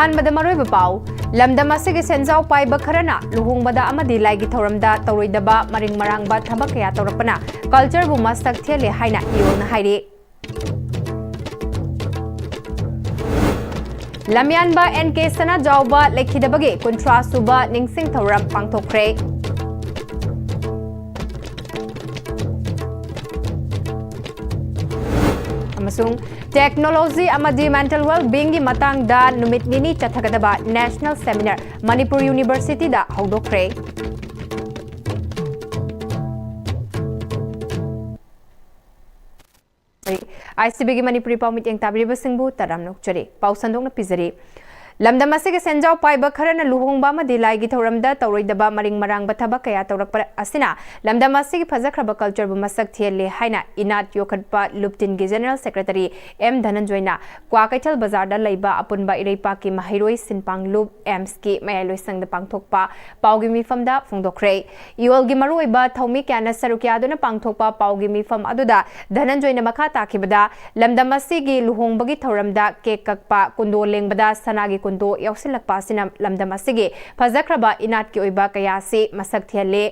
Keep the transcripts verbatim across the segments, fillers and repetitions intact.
ꯑꯍꯥꯟꯕꯗ ꯃꯔꯨꯑꯣꯏꯕ ꯄꯥꯎ꯫ ꯂꯝꯗꯝ ꯑꯁꯤꯒꯤ ꯁꯦꯟꯖꯥꯎ ꯄꯥꯏꯕ ꯈꯔꯅ ꯂꯨꯍꯣꯡꯕꯗ ꯑꯃꯗꯤ ꯂꯥꯏꯒꯤ ꯊꯧꯔꯝꯗ ꯇꯧꯔꯣꯏꯗꯕ ꯃꯔꯤꯡ ꯃꯔꯥꯡꯕ ꯊꯕꯛ ꯀꯌꯥ ꯇꯧꯔꯛꯄꯅ cultureꯕꯨ ꯃꯁꯛ ꯊꯤꯍꯜꯂꯦ ꯍꯥꯏꯅ ꯏꯌꯣꯜꯅ ꯍꯥꯏꯔꯤ꯫ ꯂꯝꯌꯥꯟꯕ ꯑꯦꯟ ꯀꯦ ꯁꯅꯥꯖꯥꯎꯕ ꯂꯩꯈꯤꯗꯕꯒꯤ ꯀꯨꯟꯊ꯭ꯔꯥ ꯁꯨꯕ ꯅꯤꯡꯁꯤꯡ ꯊꯧꯔꯝ ꯄꯥꯡꯊꯣꯛꯈ꯭ꯔꯦ꯫ ꯑꯃꯁꯨꯡ technology ꯑꯃꯗꯤ mental well beingꯒꯤ ꯃꯇꯥꯡꯗ ꯅꯨꯃꯤꯠ ꯅꯤꯅꯤ ꯆꯠꯊꯒꯗꯕ national seminar Manipur universityꯗ ꯍꯧꯗꯣꯛꯈ꯭ꯔꯦ꯫ I C ꯕꯤꯒꯤ Manipuri ꯄꯥꯎ ꯃꯤꯠꯌꯦꯡ ꯇꯥꯕꯤꯔꯤꯕꯁꯤꯡꯕꯨ ꯇꯔꯥꯝꯅ ꯑꯣꯛꯆꯔꯤ꯫ ꯄꯥꯎ ꯁꯟꯗꯣꯛꯅ ꯄꯤꯖꯔꯤ꯫ ꯂꯝꯗꯝ ꯑꯁꯤꯒꯤ ꯁꯦꯟꯖꯥꯎ ꯄꯥꯏꯕ ꯈꯔꯅ ꯂꯨꯍꯣꯡꯕ ꯑꯃꯗꯤ ꯂꯥꯏꯒꯤ ꯊꯧꯔꯝꯗ ꯇꯧꯔꯣꯏꯗꯕ ꯃꯔꯤꯡ ꯃꯔꯥꯡꯕ ꯊꯕꯛ ꯀꯌꯥ ꯇꯧꯔꯛꯄ ꯑꯁꯤꯅ ꯂꯝꯗꯝ ꯑꯁꯤꯒꯤ ꯐꯖꯈ꯭ꯔꯕ cultureꯕꯨ ꯃꯁꯛ ꯊꯤꯍꯜꯂꯦ ꯍꯥꯏꯅ ꯏꯅꯥꯠ ꯌꯣꯛꯈꯠꯄ ꯂꯨꯞꯇꯤꯟꯒꯤ general secretary ꯑꯦꯝ ꯙꯅꯟꯖꯣꯏꯅ ꯀ꯭ꯋꯥꯀꯩꯊꯦꯜ ꯕꯖꯥꯔꯗ ꯂꯩꯕ ꯑꯄꯨꯟꯕ ꯏꯔꯩꯄꯥꯛꯀꯤ ꯃꯍꯩꯔꯣꯏ ꯁꯤꯟꯄꯥꯡꯂꯨꯞ ꯑꯦꯝꯁꯀꯤ ꯃꯌꯥꯏ ꯂꯣꯏꯁꯪꯗ ꯄꯥꯡꯊꯣꯛꯄ ꯄꯥꯎꯒꯤ ꯃꯤꯐꯝꯗ ꯐꯣꯡꯗꯣꯛꯈ꯭ꯔꯦ꯫ ꯏꯌꯣꯜꯒꯤ ꯃꯔꯨꯑꯣꯏꯕ ꯊꯧꯃꯤ ꯀꯌꯥꯅ ꯁꯔꯨꯛ ꯌꯥꯗꯨꯅ ꯄꯥꯡꯊꯣꯛꯄ ꯄꯥꯎꯒꯤ ꯃꯤꯐꯝ ꯑꯗꯨꯗ ꯙꯅꯟꯖꯣꯏꯅ ꯃꯈꯥ ꯇꯥꯈꯤꯕꯗ, ꯂꯝꯗꯝ ꯑꯁꯤꯒꯤ ꯂꯨꯍꯣꯡꯕꯒꯤ ꯊꯧꯔꯝꯗ ꯀꯦꯛ ꯀꯛꯄ, ꯀꯨꯟꯗꯣ ꯂꯦꯡꯕꯗ ꯁꯅꯥꯒꯤ ꯀꯨꯟꯗꯣ ꯌꯥꯎꯁꯤꯜꯂꯛꯄ ꯑꯁꯤꯅ ꯂꯝꯗꯝ ꯑꯁꯤꯒꯤ ꯐꯖꯈ꯭ꯔꯕ ꯏꯅꯥꯠꯀꯤ ꯑꯣꯏꯕ ꯀꯌꯥ ꯑꯁꯤ ꯃꯁꯛ ꯊꯤꯍꯜꯂꯦ꯫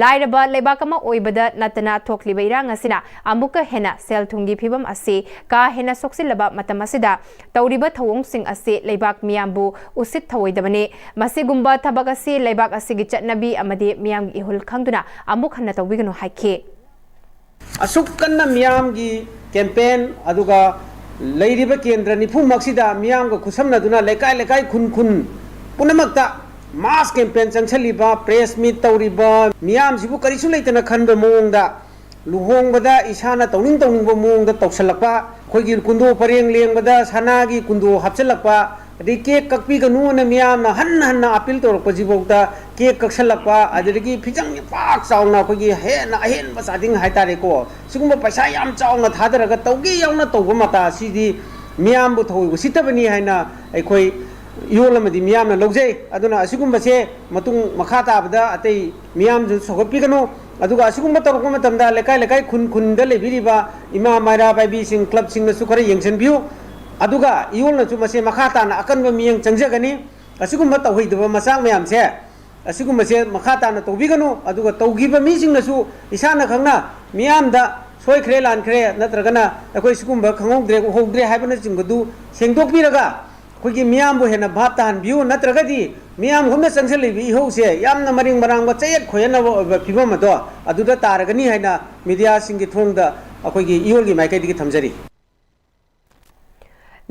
ꯂꯥꯏꯔꯕ ꯂꯩꯕꯥꯛ ꯑꯃ ꯑꯣꯏꯕꯗ ꯅꯠꯇꯅ ꯊꯣꯛꯂꯤꯕ ꯏꯔꯥꯡ ꯑꯁꯤꯅ ꯑꯃꯨꯛꯀ ꯍꯦꯟꯅ ꯁꯦꯜ ꯊꯨꯝꯒꯤ ꯐꯤꯕꯝ ꯑꯁꯤ ꯀꯥ ꯍꯦꯟꯅ ꯁꯣꯛꯆꯤꯜꯂꯕ ꯃꯇꯝ ꯑꯁꯤꯗ ꯇꯧꯔꯤꯕ ꯊꯧꯑꯣꯡꯁꯤꯡ ꯑꯁꯤ ꯂꯩꯕꯥꯛ ꯃꯤꯌꯥꯝꯕꯨ ꯎꯁꯤꯠ ꯊꯧꯑꯣꯏꯗꯕꯅꯤ꯫ ꯃꯁꯤꯒꯨꯝꯕ ꯊꯕꯛ ꯑꯁꯤ ꯂꯩꯕꯥꯛ ꯑꯁꯤꯒꯤ ꯆꯠꯅꯕꯤ ꯑꯃꯗꯤ ꯃꯤꯌꯥꯝꯒꯤ ꯏꯍꯨꯜ ꯈꯪꯗꯨꯅ ꯑꯃꯨꯛ ꯍꯟꯅ ꯇꯧꯕꯤꯒꯅꯨ ꯍꯥꯏꯈꯤ꯫ ꯑꯁꯨꯛ ꯀꯟꯅ ꯃꯤꯌꯥꯝꯒꯤ campaign, ꯑꯗꯨꯒ ꯂꯩꯔꯤꯕ ꯀꯦꯟꯗ꯭ꯔ ꯅꯤꯐꯨꯃꯛꯁꯤꯗ ꯃꯤꯌꯥꯝꯒ ꯈꯨꯠꯁꯝꯅꯗꯨꯅ ꯂꯩꯀꯥꯏ ꯂꯩꯀꯥꯏ, ꯈꯨꯟ ꯈꯨꯟ ꯄꯨꯝꯅꯃꯛꯇ mass campaign ꯆꯪꯁꯤꯜꯂꯤꯕ, press meet ꯇꯧꯔꯤꯕ ꯃꯤꯌꯥꯝꯁꯤꯕꯨ ꯀꯔꯤꯁꯨ ꯂꯩꯇꯅ ꯈꯟꯕ ꯃꯑꯣꯡꯗ ꯂꯨꯍꯣꯡꯕꯗ ꯏꯁꯥꯅ ꯇꯧꯅꯤꯡ ꯇꯧꯅꯤꯡꯕ ꯃꯑꯣꯡꯗ ꯇꯧꯁꯜꯂꯛꯄ, ꯑꯩꯈꯣꯏꯒꯤ ꯀꯨꯟꯗꯣ ꯄꯔꯦꯡ ꯂꯦꯡꯕꯗ ꯁꯅꯥꯒꯤ ꯀꯨꯟꯗꯣ ꯍꯥꯞꯆꯤꯜꯂꯛꯄ, ꯑꯗꯩ ꯀꯦꯛ ꯀꯛꯄꯤꯒꯅꯨꯅ ꯃꯤꯌꯥꯝꯅ ꯍꯟꯅ ꯍꯟꯅ appeal ꯇꯧꯔꯛꯄꯁꯤꯐꯥꯎꯗ ꯀꯦꯛ ꯀꯛꯁꯜꯂꯛꯄ, ꯑꯗꯨꯗꯒꯤ ꯐꯤꯖꯪ ꯄꯥꯛ ꯆꯥꯎꯅ ꯑꯩꯈꯣꯏꯒꯤ ꯍꯦꯟꯅ ꯑꯍꯦꯟꯕ ꯆꯥꯗꯤꯡ ꯍꯥꯏꯇꯥꯔꯦꯀꯣ, ꯁꯤꯒꯨꯝꯕ ꯄꯩꯁꯥ ꯌꯥꯝ ꯆꯥꯎꯅ ꯊꯥꯗꯔꯒ ꯇꯧꯒꯦ ꯌꯥꯎꯅ ꯇꯧꯕ ꯃꯇꯥ ꯑꯁꯤꯗꯤ ꯃꯤꯌꯥꯝꯕꯨ ꯊꯑꯣꯏ ꯎꯁꯤꯠꯇꯕꯅꯤ ꯍꯥꯏꯅ ꯑꯩꯈꯣꯏ ꯏꯌꯣꯜ ꯑꯃꯗꯤ ꯃꯤꯌꯥꯝꯅ ꯂꯧꯖꯩ꯫ ꯑꯗꯨꯅ ꯑꯁꯤꯒꯨꯝꯕꯁꯦ ꯃꯇꯨꯡ ꯃꯈꯥ ꯇꯥꯕꯗ ꯑꯇꯩ ꯃꯤꯌꯥꯝꯁꯨ ꯁꯧꯒꯠꯄꯤꯒꯅꯨ꯫ ꯑꯗꯨꯒ ꯑꯁꯤꯒꯨꯝꯕ ꯇꯧꯔꯛꯄ ꯃꯇꯝꯗ ꯂꯩꯀꯥꯏ ꯂꯩꯀꯥꯏ, ꯈꯨꯟ ꯈꯨꯟꯗ ꯂꯩꯕꯤꯔꯤꯕ ꯏꯃꯥ ꯃꯩꯔꯥ ꯄꯥꯏꯕꯤꯁꯤꯡ, clubꯁꯤꯡꯅꯁꯨ ꯈꯔ ꯌꯦꯡꯁꯤꯟꯕꯤꯌꯨ꯫ ꯑꯗꯨꯒ ꯏꯌꯣꯜꯅꯁꯨ ꯃꯁꯦ ꯃꯈꯥ ꯇꯥꯅ ꯑꯀꯟꯕ ꯃꯤꯠꯌꯦꯡ ꯆꯪꯖꯒꯅꯤ꯫ ꯑꯁꯤꯒꯨꯝꯕ ꯇꯧꯍꯩꯗꯕ ꯃꯆꯥꯛ ꯃꯌꯥꯝꯁꯦ, ꯑꯁꯤꯒꯨꯝꯕꯁꯦ ꯃꯈꯥ ꯇꯥꯅ ꯇꯧꯕꯤꯒꯅꯨ꯫ ꯑꯗꯨꯒ ꯇꯧꯈꯤꯕ ꯃꯤꯁꯤꯡꯅꯁꯨ ꯏꯁꯥꯅ ꯈꯪꯅ ꯃꯤꯌꯥꯝꯗ ꯁꯣꯏꯈ꯭ꯔꯦ, ꯂꯥꯟꯈ꯭ꯔꯦ, ꯅꯠꯇ꯭ꯔꯒꯅ ꯑꯩꯈꯣꯏ ꯁꯤꯒꯨꯝꯕ ꯈꯪꯍꯧꯗ꯭ꯔꯦ, ꯎꯍꯧꯗ꯭ꯔꯦ ꯍꯥꯏꯕꯅꯆꯤꯡꯕꯗꯨ ꯁꯦꯡꯗꯣꯛꯄꯤꯔꯒ ꯑꯩꯈꯣꯏꯒꯤ ꯃꯤꯌꯥꯝꯕꯨ ꯍꯦꯟꯅ ꯚꯥꯞ ꯇꯥꯍꯟꯕꯤꯌꯨ꯫ ꯅꯠꯇ꯭ꯔꯒꯗꯤ ꯃꯤꯌꯥꯝꯒꯨꯝꯅ ꯆꯪꯁꯤꯜꯂꯤꯕ ꯏꯍꯧꯁꯦ ꯌꯥꯝꯅ ꯃꯔꯤꯡ ꯃꯔꯥꯡꯕ, ꯆꯌꯦꯠ ꯈꯣꯏꯌꯦꯠꯅꯕ ꯑꯣꯏꯕ ꯐꯤꯕꯝ ꯑꯗꯣ ꯑꯗꯨꯗ ꯇꯥꯔꯒꯅꯤ ꯍꯥꯏꯅ ꯃꯤꯗꯤꯌꯥꯁꯤꯡꯒꯤ ꯊꯣꯡꯗ ꯑꯩꯈꯣꯏꯒꯤ ꯏꯌꯣꯜꯒꯤ ꯃꯥꯏꯀꯩꯗꯒꯤ ꯊꯝꯖꯔꯤ꯫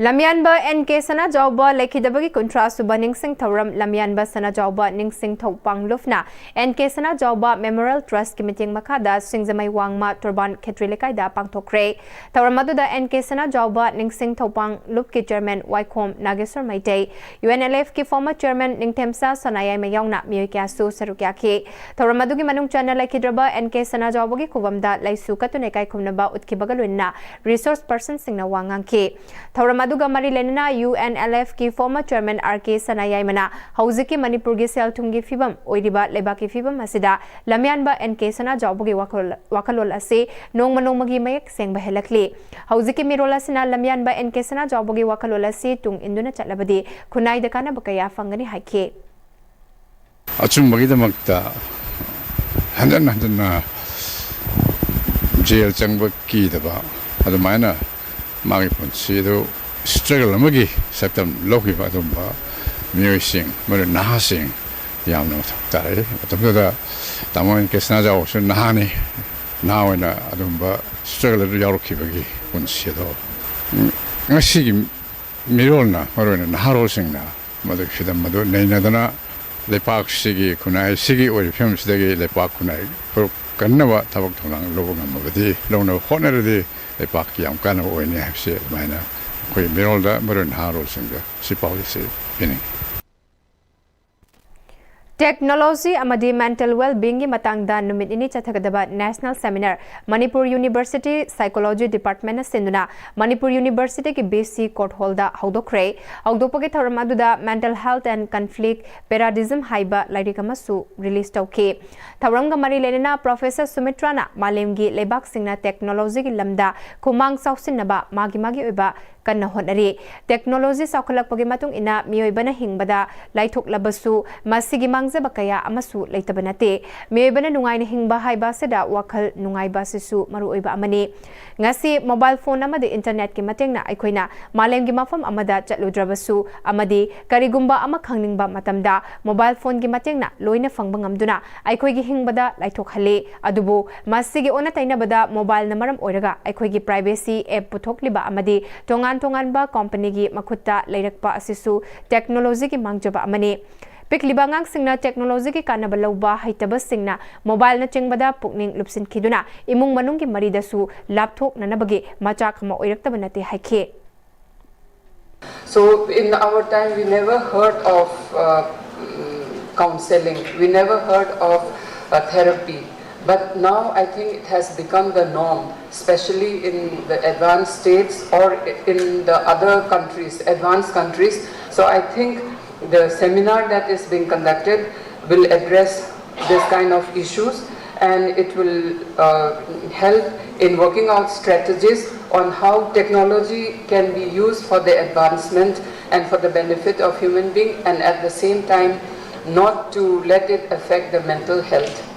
ꯂꯝꯌꯥꯟꯕ ꯑꯦꯟ ꯀꯦ ꯁꯅꯥꯖꯥꯎꯕ ꯂꯩꯈꯤꯗꯕꯒꯤ ꯀꯨꯟꯊ꯭ꯔꯥ ꯁꯨꯕ ꯅꯤꯡꯁꯤꯡ ꯊꯧꯔꯝ꯫ ꯂꯝꯌꯥꯟꯕ ꯁꯅꯥꯖꯥꯎꯕ ꯅꯤꯡꯁꯤꯡ ꯊꯧꯄꯥꯡ ꯂꯨꯞꯅ ꯑꯦꯟ ꯀꯦ ꯁꯅꯥꯖꯥꯎꯕ ꯃꯦꯃꯣꯔꯤꯌꯦꯜ ꯇ꯭ꯔꯁꯀꯤ ꯃꯤꯠꯌꯦꯡ ꯃꯈꯥꯗ ꯁꯤꯡꯖꯃꯩ ꯋꯥꯡꯃ ꯇꯣꯔꯕꯥꯟ ꯈꯦꯇ꯭ꯔꯤ ꯂꯩꯀꯥꯏꯗ ꯄꯥꯡꯊꯣꯛꯈ꯭ꯔꯦ꯫ ꯊꯧꯔꯝ ꯑꯗꯨꯗ ꯑꯦꯟ ꯀꯦ ꯁꯅꯥꯖꯥꯎꯕ ꯅꯤꯡꯁꯤꯡ ꯊꯧꯄꯥꯡ ꯂꯨꯞꯀꯤ chairman Waikhom Nageshor Meitei, U N L ꯑꯦꯐꯀꯤ ꯐꯣꯔꯃꯔ ꯆꯤꯌꯔꯃꯦꯟ ꯅꯤꯡꯊꯦꯝꯆꯥ ꯁꯅꯥꯌꯥꯏꯃ ꯌꯥꯎꯅ ꯃꯤꯑꯣꯏ ꯀꯌꯥꯁꯨ ꯁꯔꯨꯛ ꯌꯥꯈꯤ꯫ ꯊꯧꯔꯝ ꯑꯗꯨꯒꯤ ꯃꯅꯨꯡ ꯆꯟꯅ ꯂꯩꯈꯤꯗ꯭ꯔꯕ ꯑꯦꯟ ꯀꯦ ꯁꯅꯥꯖꯥꯎꯕꯒꯤ ꯈꯨꯕꯝꯗ ꯂꯩꯁꯨ ꯀꯠꯇꯨꯅ ꯏꯀꯥꯏ ꯈꯨꯝꯅꯕ ꯎꯠꯈꯤꯕꯒ ꯂꯣꯏꯅꯅ ꯔꯤꯁꯣꯔꯁ ꯄꯔꯁꯟꯁꯤꯡꯅ ꯋꯥ ꯉꯥꯡꯈꯤ꯫ ꯊꯧꯔꯝ ꯑꯗꯨꯒ ꯃꯔꯤ ꯂꯩꯅꯅ ꯌꯨ ꯑꯦꯟ ꯑꯦꯜ ꯑꯦꯐꯀꯤ ꯐꯣꯔꯃꯔ ꯆꯤꯌꯔꯃꯦꯟ ꯑꯥꯔ ꯀꯦ ꯁꯅꯥꯌꯥꯏꯃꯅ ꯍꯧꯖꯤꯛꯀꯤ ꯃꯅꯤꯄꯨꯔꯒꯤ ꯁꯦꯜ ꯊꯨꯝꯒꯤ ꯐꯤꯕꯝ ꯑꯣꯏꯔꯤꯕ ꯂꯩꯕꯥꯛꯀꯤ ꯐꯤꯕꯝ ꯑꯁꯤꯗ ꯂꯝꯌꯥꯟꯕ ꯑꯦꯟ ꯀꯦ ꯁꯅꯥꯖꯥꯎꯕꯒꯤ ꯋꯥꯈꯜ-, ꯋꯥꯈꯜꯂꯣꯟ ꯑꯁꯤ ꯅꯣꯡꯃ ꯅꯣꯡꯃꯒꯤ ꯃꯌꯦꯛ ꯁꯦꯡꯕ ꯍꯦꯜꯂꯛꯂꯤ꯫ ꯍꯧꯖꯤꯛꯀꯤ ꯃꯤꯔꯣꯜ ꯑꯁꯤꯅ ꯂꯝꯌꯥꯟꯕ ꯑꯦꯟ ꯀꯦ ꯁꯅꯥꯖꯥꯎꯕꯒꯤ ꯋꯥꯈꯜꯂꯣꯟ ꯑꯁꯤ ꯇꯨꯡ ꯏꯟꯗꯨꯅ ꯆꯠꯂꯕꯗꯤ ꯈꯨꯟꯅꯥꯏꯗ ꯀꯥꯟꯅꯕ ꯀꯌꯥ ꯐꯪꯒꯅꯤ ꯍꯥꯏꯈꯤ꯫ ꯑꯆꯨꯝꯕꯒꯤꯗꯃꯛꯇ ꯍꯟꯖꯟ ꯍꯟꯖꯟꯅ ꯖꯦꯜ ꯆꯪꯕ ꯀꯤꯗꯕ, ꯑꯗꯨꯃꯥꯏꯅ ꯃꯥꯒꯤ ꯄꯨꯟꯁꯤ ꯑꯗꯨ ꯁ꯭ꯇ꯭ꯔꯒꯜ ꯑꯃꯒꯤ ꯁꯛꯇꯝ ꯂꯧꯈꯤꯕ ꯑꯗꯨꯝꯕ ꯃꯤꯑꯣꯏꯁꯤꯡ, ꯃꯔꯨ ꯅꯍꯥꯁꯤꯡ ꯌꯥꯝꯅ ꯃꯊꯧ ꯇꯥꯔꯛꯏ꯫ ꯃꯇꯝꯗꯨꯗ ꯇꯥꯃꯣ ꯑꯦꯟ ꯀꯦ ꯁꯅꯥꯖꯥꯎꯕꯁꯨ ꯅꯍꯥꯅꯤ, ꯅꯍꯥ ꯑꯣꯏꯅ ꯑꯗꯨꯝꯕ ꯁ꯭ꯇ꯭ꯔꯒꯜ ꯑꯗꯨ ꯌꯥꯎꯔꯛꯈꯤꯕꯒꯤ ꯄꯨꯟꯁꯤ ꯑꯗꯣ ꯉꯁꯤꯒꯤ ꯃꯤꯔꯣꯜꯅ, ꯃꯔꯨꯑꯣꯏꯅ ꯅꯍꯥꯔꯣꯜꯁꯤꯡꯅ ꯃꯗꯨꯒꯤ ꯐꯤꯕꯝ ꯑꯗꯨ ꯅꯩꯅꯗꯅ ꯂꯩꯄꯥꯛꯁꯤꯒꯤ, ꯈꯨꯟꯅꯥꯏꯁꯤꯒꯤ ꯑꯣꯏꯔꯤꯕ ꯐꯤꯕꯝꯁꯤꯗꯒꯤ ꯂꯩꯄꯥꯛ ꯈꯨꯟꯅꯥꯏ ꯐꯨꯔꯨꯞ ꯀꯟꯅꯕ ꯊꯕꯛ ꯊꯧꯔꯥꯡ ꯂꯧꯕ ꯉꯝꯃꯕꯗꯤ, ꯂꯧꯅꯕ ꯍꯣꯠꯅꯔꯗꯤ ꯂꯩꯄꯥꯛꯀꯤ ꯌꯥꯝ ꯀꯥꯟꯅꯕ ꯑꯣꯏꯅꯤ ꯍꯥꯏꯕꯁꯤ ꯑꯗꯨꯃꯥꯏꯅ ꯑꯩꯈꯣꯏ ꯃꯤꯔꯣꯜꯗ, ꯃꯔꯨꯑꯣꯏꯅ ꯅꯍꯥꯔꯣꯜꯁꯤꯡꯗ ꯁꯤ ꯄꯥꯎꯖꯦꯜꯁꯤ ꯄꯤꯅꯤꯡꯏ꯫ ꯇꯦꯛꯅꯣꯂꯣꯖꯤ ꯑꯃꯗꯤ ꯃꯦꯟꯇꯦꯜ ꯋꯦꯜ ꯕꯤꯡꯒꯤ ꯃꯇꯥꯡꯗ ꯅꯨꯃꯤꯠ ꯅꯤꯅꯤ ꯆꯠꯊꯒꯗꯕ national seminar Manipur university psychology ꯗꯤꯄꯥꯔꯠꯃꯦꯟꯅ ꯁꯤꯟꯗꯨꯅ ꯃꯅꯤꯄꯨꯔ ꯌꯨꯅꯤꯚꯔꯁꯤꯇꯤꯒꯤ ꯕꯤ ꯁꯤ ꯀꯣꯔꯠ ꯍꯣꯜꯗ ꯍꯧꯗꯣꯛꯈ꯭ꯔꯦ꯫ ꯍꯧꯗꯣꯛꯄꯒꯤ ꯊꯧꯔꯝ ꯑꯗꯨꯗ ꯃꯦꯟꯇꯦꯜ ꯍꯦꯜꯊ ꯑꯦꯟ ꯀꯟꯐ꯭ꯂꯤꯛ ꯄꯦꯔꯥꯗꯤꯖꯝ ꯍꯥꯏꯕ ꯂꯥꯏꯔꯤꯛ ꯑꯃꯁꯨ ꯔꯤꯂꯤꯖ ꯇꯧꯈꯤ꯫ ꯊꯧꯔꯝꯒ ꯃꯔꯤ ꯂꯩꯅꯅ ꯄ꯭ꯔꯣꯐꯦꯁꯔ ꯁꯨꯃꯤꯇ꯭ꯔꯥꯅ ꯃꯥꯂꯦꯝꯒꯤ ꯂꯩꯕꯥꯛꯁꯤꯡꯅ ꯇꯦꯛꯅꯣꯂꯣꯖꯤꯒꯤ ꯂꯝꯗ ꯈꯨꯃꯥꯡ ꯆꯥꯎꯁꯤꯟꯅꯕ ꯃꯥꯒꯤ ꯃꯥꯒꯤ ꯑꯣꯏꯕ ꯀꯟꯅ ꯍꯣꯠꯅꯔꯤ꯫ ꯇꯦꯛꯅꯣꯂꯣꯖꯤ ꯆꯥꯎꯈꯠꯂꯛꯄꯒꯤ ꯃꯇꯨꯡ ꯏꯟꯅ ꯃꯤꯑꯣꯏꯕꯅ ꯍꯤꯡꯕꯗ ꯂꯥꯏꯊꯣꯛꯂꯕꯁꯨ ꯃꯁꯤꯒꯤ ꯃꯥꯡꯖꯕ ꯀꯌꯥ ꯑꯃꯁꯨ ꯂꯩꯇꯕ ꯅꯠꯇꯦ꯫ ꯃꯤꯑꯣꯏꯕꯅ ꯅꯨꯡꯉꯥꯏꯅ ꯍꯤꯡꯕ ꯍꯥꯏꯕ ꯑꯁꯤꯗ ꯋꯥꯈꯜ ꯅꯨꯡꯉꯥꯏꯕ ꯑꯁꯤꯁꯨ ꯃꯔꯨꯑꯣꯏꯕ ꯑꯃꯅꯤ꯫ ꯉꯁꯤ ꯃꯣꯕꯥꯏꯜ ꯐꯣꯟ ꯑꯃꯗꯤ ꯏꯟꯇꯔꯅꯦꯠꯀꯤ ꯃꯇꯦꯡꯅ ꯑꯩꯈꯣꯏꯅ ꯃꯥꯂꯦꯝꯒꯤ ꯃꯐꯝ ꯑꯃꯗ ꯆꯠꯂꯨꯗ꯭ꯔꯕꯁꯨ ꯑꯃꯗꯤ ꯀꯔꯤꯒꯨꯝꯕ ꯑꯃ ꯈꯪꯅꯤꯡꯕ ꯃꯇꯝꯗ ꯃꯣꯕꯥꯏꯜ ꯐꯣꯟꯒꯤ ꯃꯇꯦꯡꯅ ꯂꯣꯏꯅ ꯐꯪꯕ ꯉꯝꯗꯨꯅ ꯑꯩꯈꯣꯏꯒꯤ ꯍꯤꯡꯕꯗ ꯂꯥꯏꯊꯣꯛꯍꯜꯂꯤ꯫ ꯑꯗꯨꯕꯨ ꯃꯁꯤꯒꯤ ꯑꯣꯟꯅ ꯇꯩꯅꯕꯗ ꯃꯣꯕꯥꯏꯜꯅ ꯃꯔꯝ ꯑꯣꯏꯔꯒ ꯑꯩꯈꯣꯏꯒꯤ ꯄ꯭ꯔꯥꯏꯚꯦꯁꯤ ꯑꯦꯞ ꯄꯨꯊꯣꯛꯂꯤꯕ ꯑꯃꯗꯤ ꯇꯣꯉꯥꯟ ꯇꯣꯉꯥꯟꯕ ꯀꯣꯝꯄꯅꯤꯒꯤ ꯃꯈꯨꯠꯇ ꯂꯩꯔꯛꯄ ꯑꯁꯤꯁꯨ ꯇꯦꯛꯅꯣꯂꯣꯖꯤꯒꯤ ꯃꯥꯡꯖꯕ ꯑꯃꯅꯤ꯫ ꯄꯤꯛꯂꯤꯕ ꯑꯉꯥꯡꯁꯤꯡꯅ ꯇꯦꯛꯅꯣꯂꯣꯖꯤꯒꯤ ꯀꯥꯟꯅꯕ ꯂꯧꯕ ꯍꯩꯇꯕꯁꯤꯡꯅ ꯃꯣꯕꯥꯏꯜꯅꯆꯤꯡꯕꯗ ꯄꯨꯛꯅꯤꯡ ꯂꯨꯞꯁꯤꯟꯈꯤꯗꯨꯅ ꯏꯃꯨꯡ ꯃꯅꯨꯡꯒꯤ ꯃꯔꯤꯗꯁꯨ ꯂꯥꯞꯊꯣꯛꯅꯅꯕꯒꯤ ꯃꯆꯥꯛ ꯑꯃ ꯑꯣꯏꯔꯛꯇꯕ ꯅꯠꯇꯦ ꯍꯥꯏꯈꯤ꯫ So, in our time, we never heard of uh, mm, counseling, we never heard of uh, therapy. But now I think it has become the norm, especially in the advanced states or in the other countries, advanced countries. So I think the seminar that is being conducted will address this kind of issues, and it will uh, help in working out strategies on how technology can be used for the advancement and for the benefit of human being, and at the same time not to let it affect the mental health.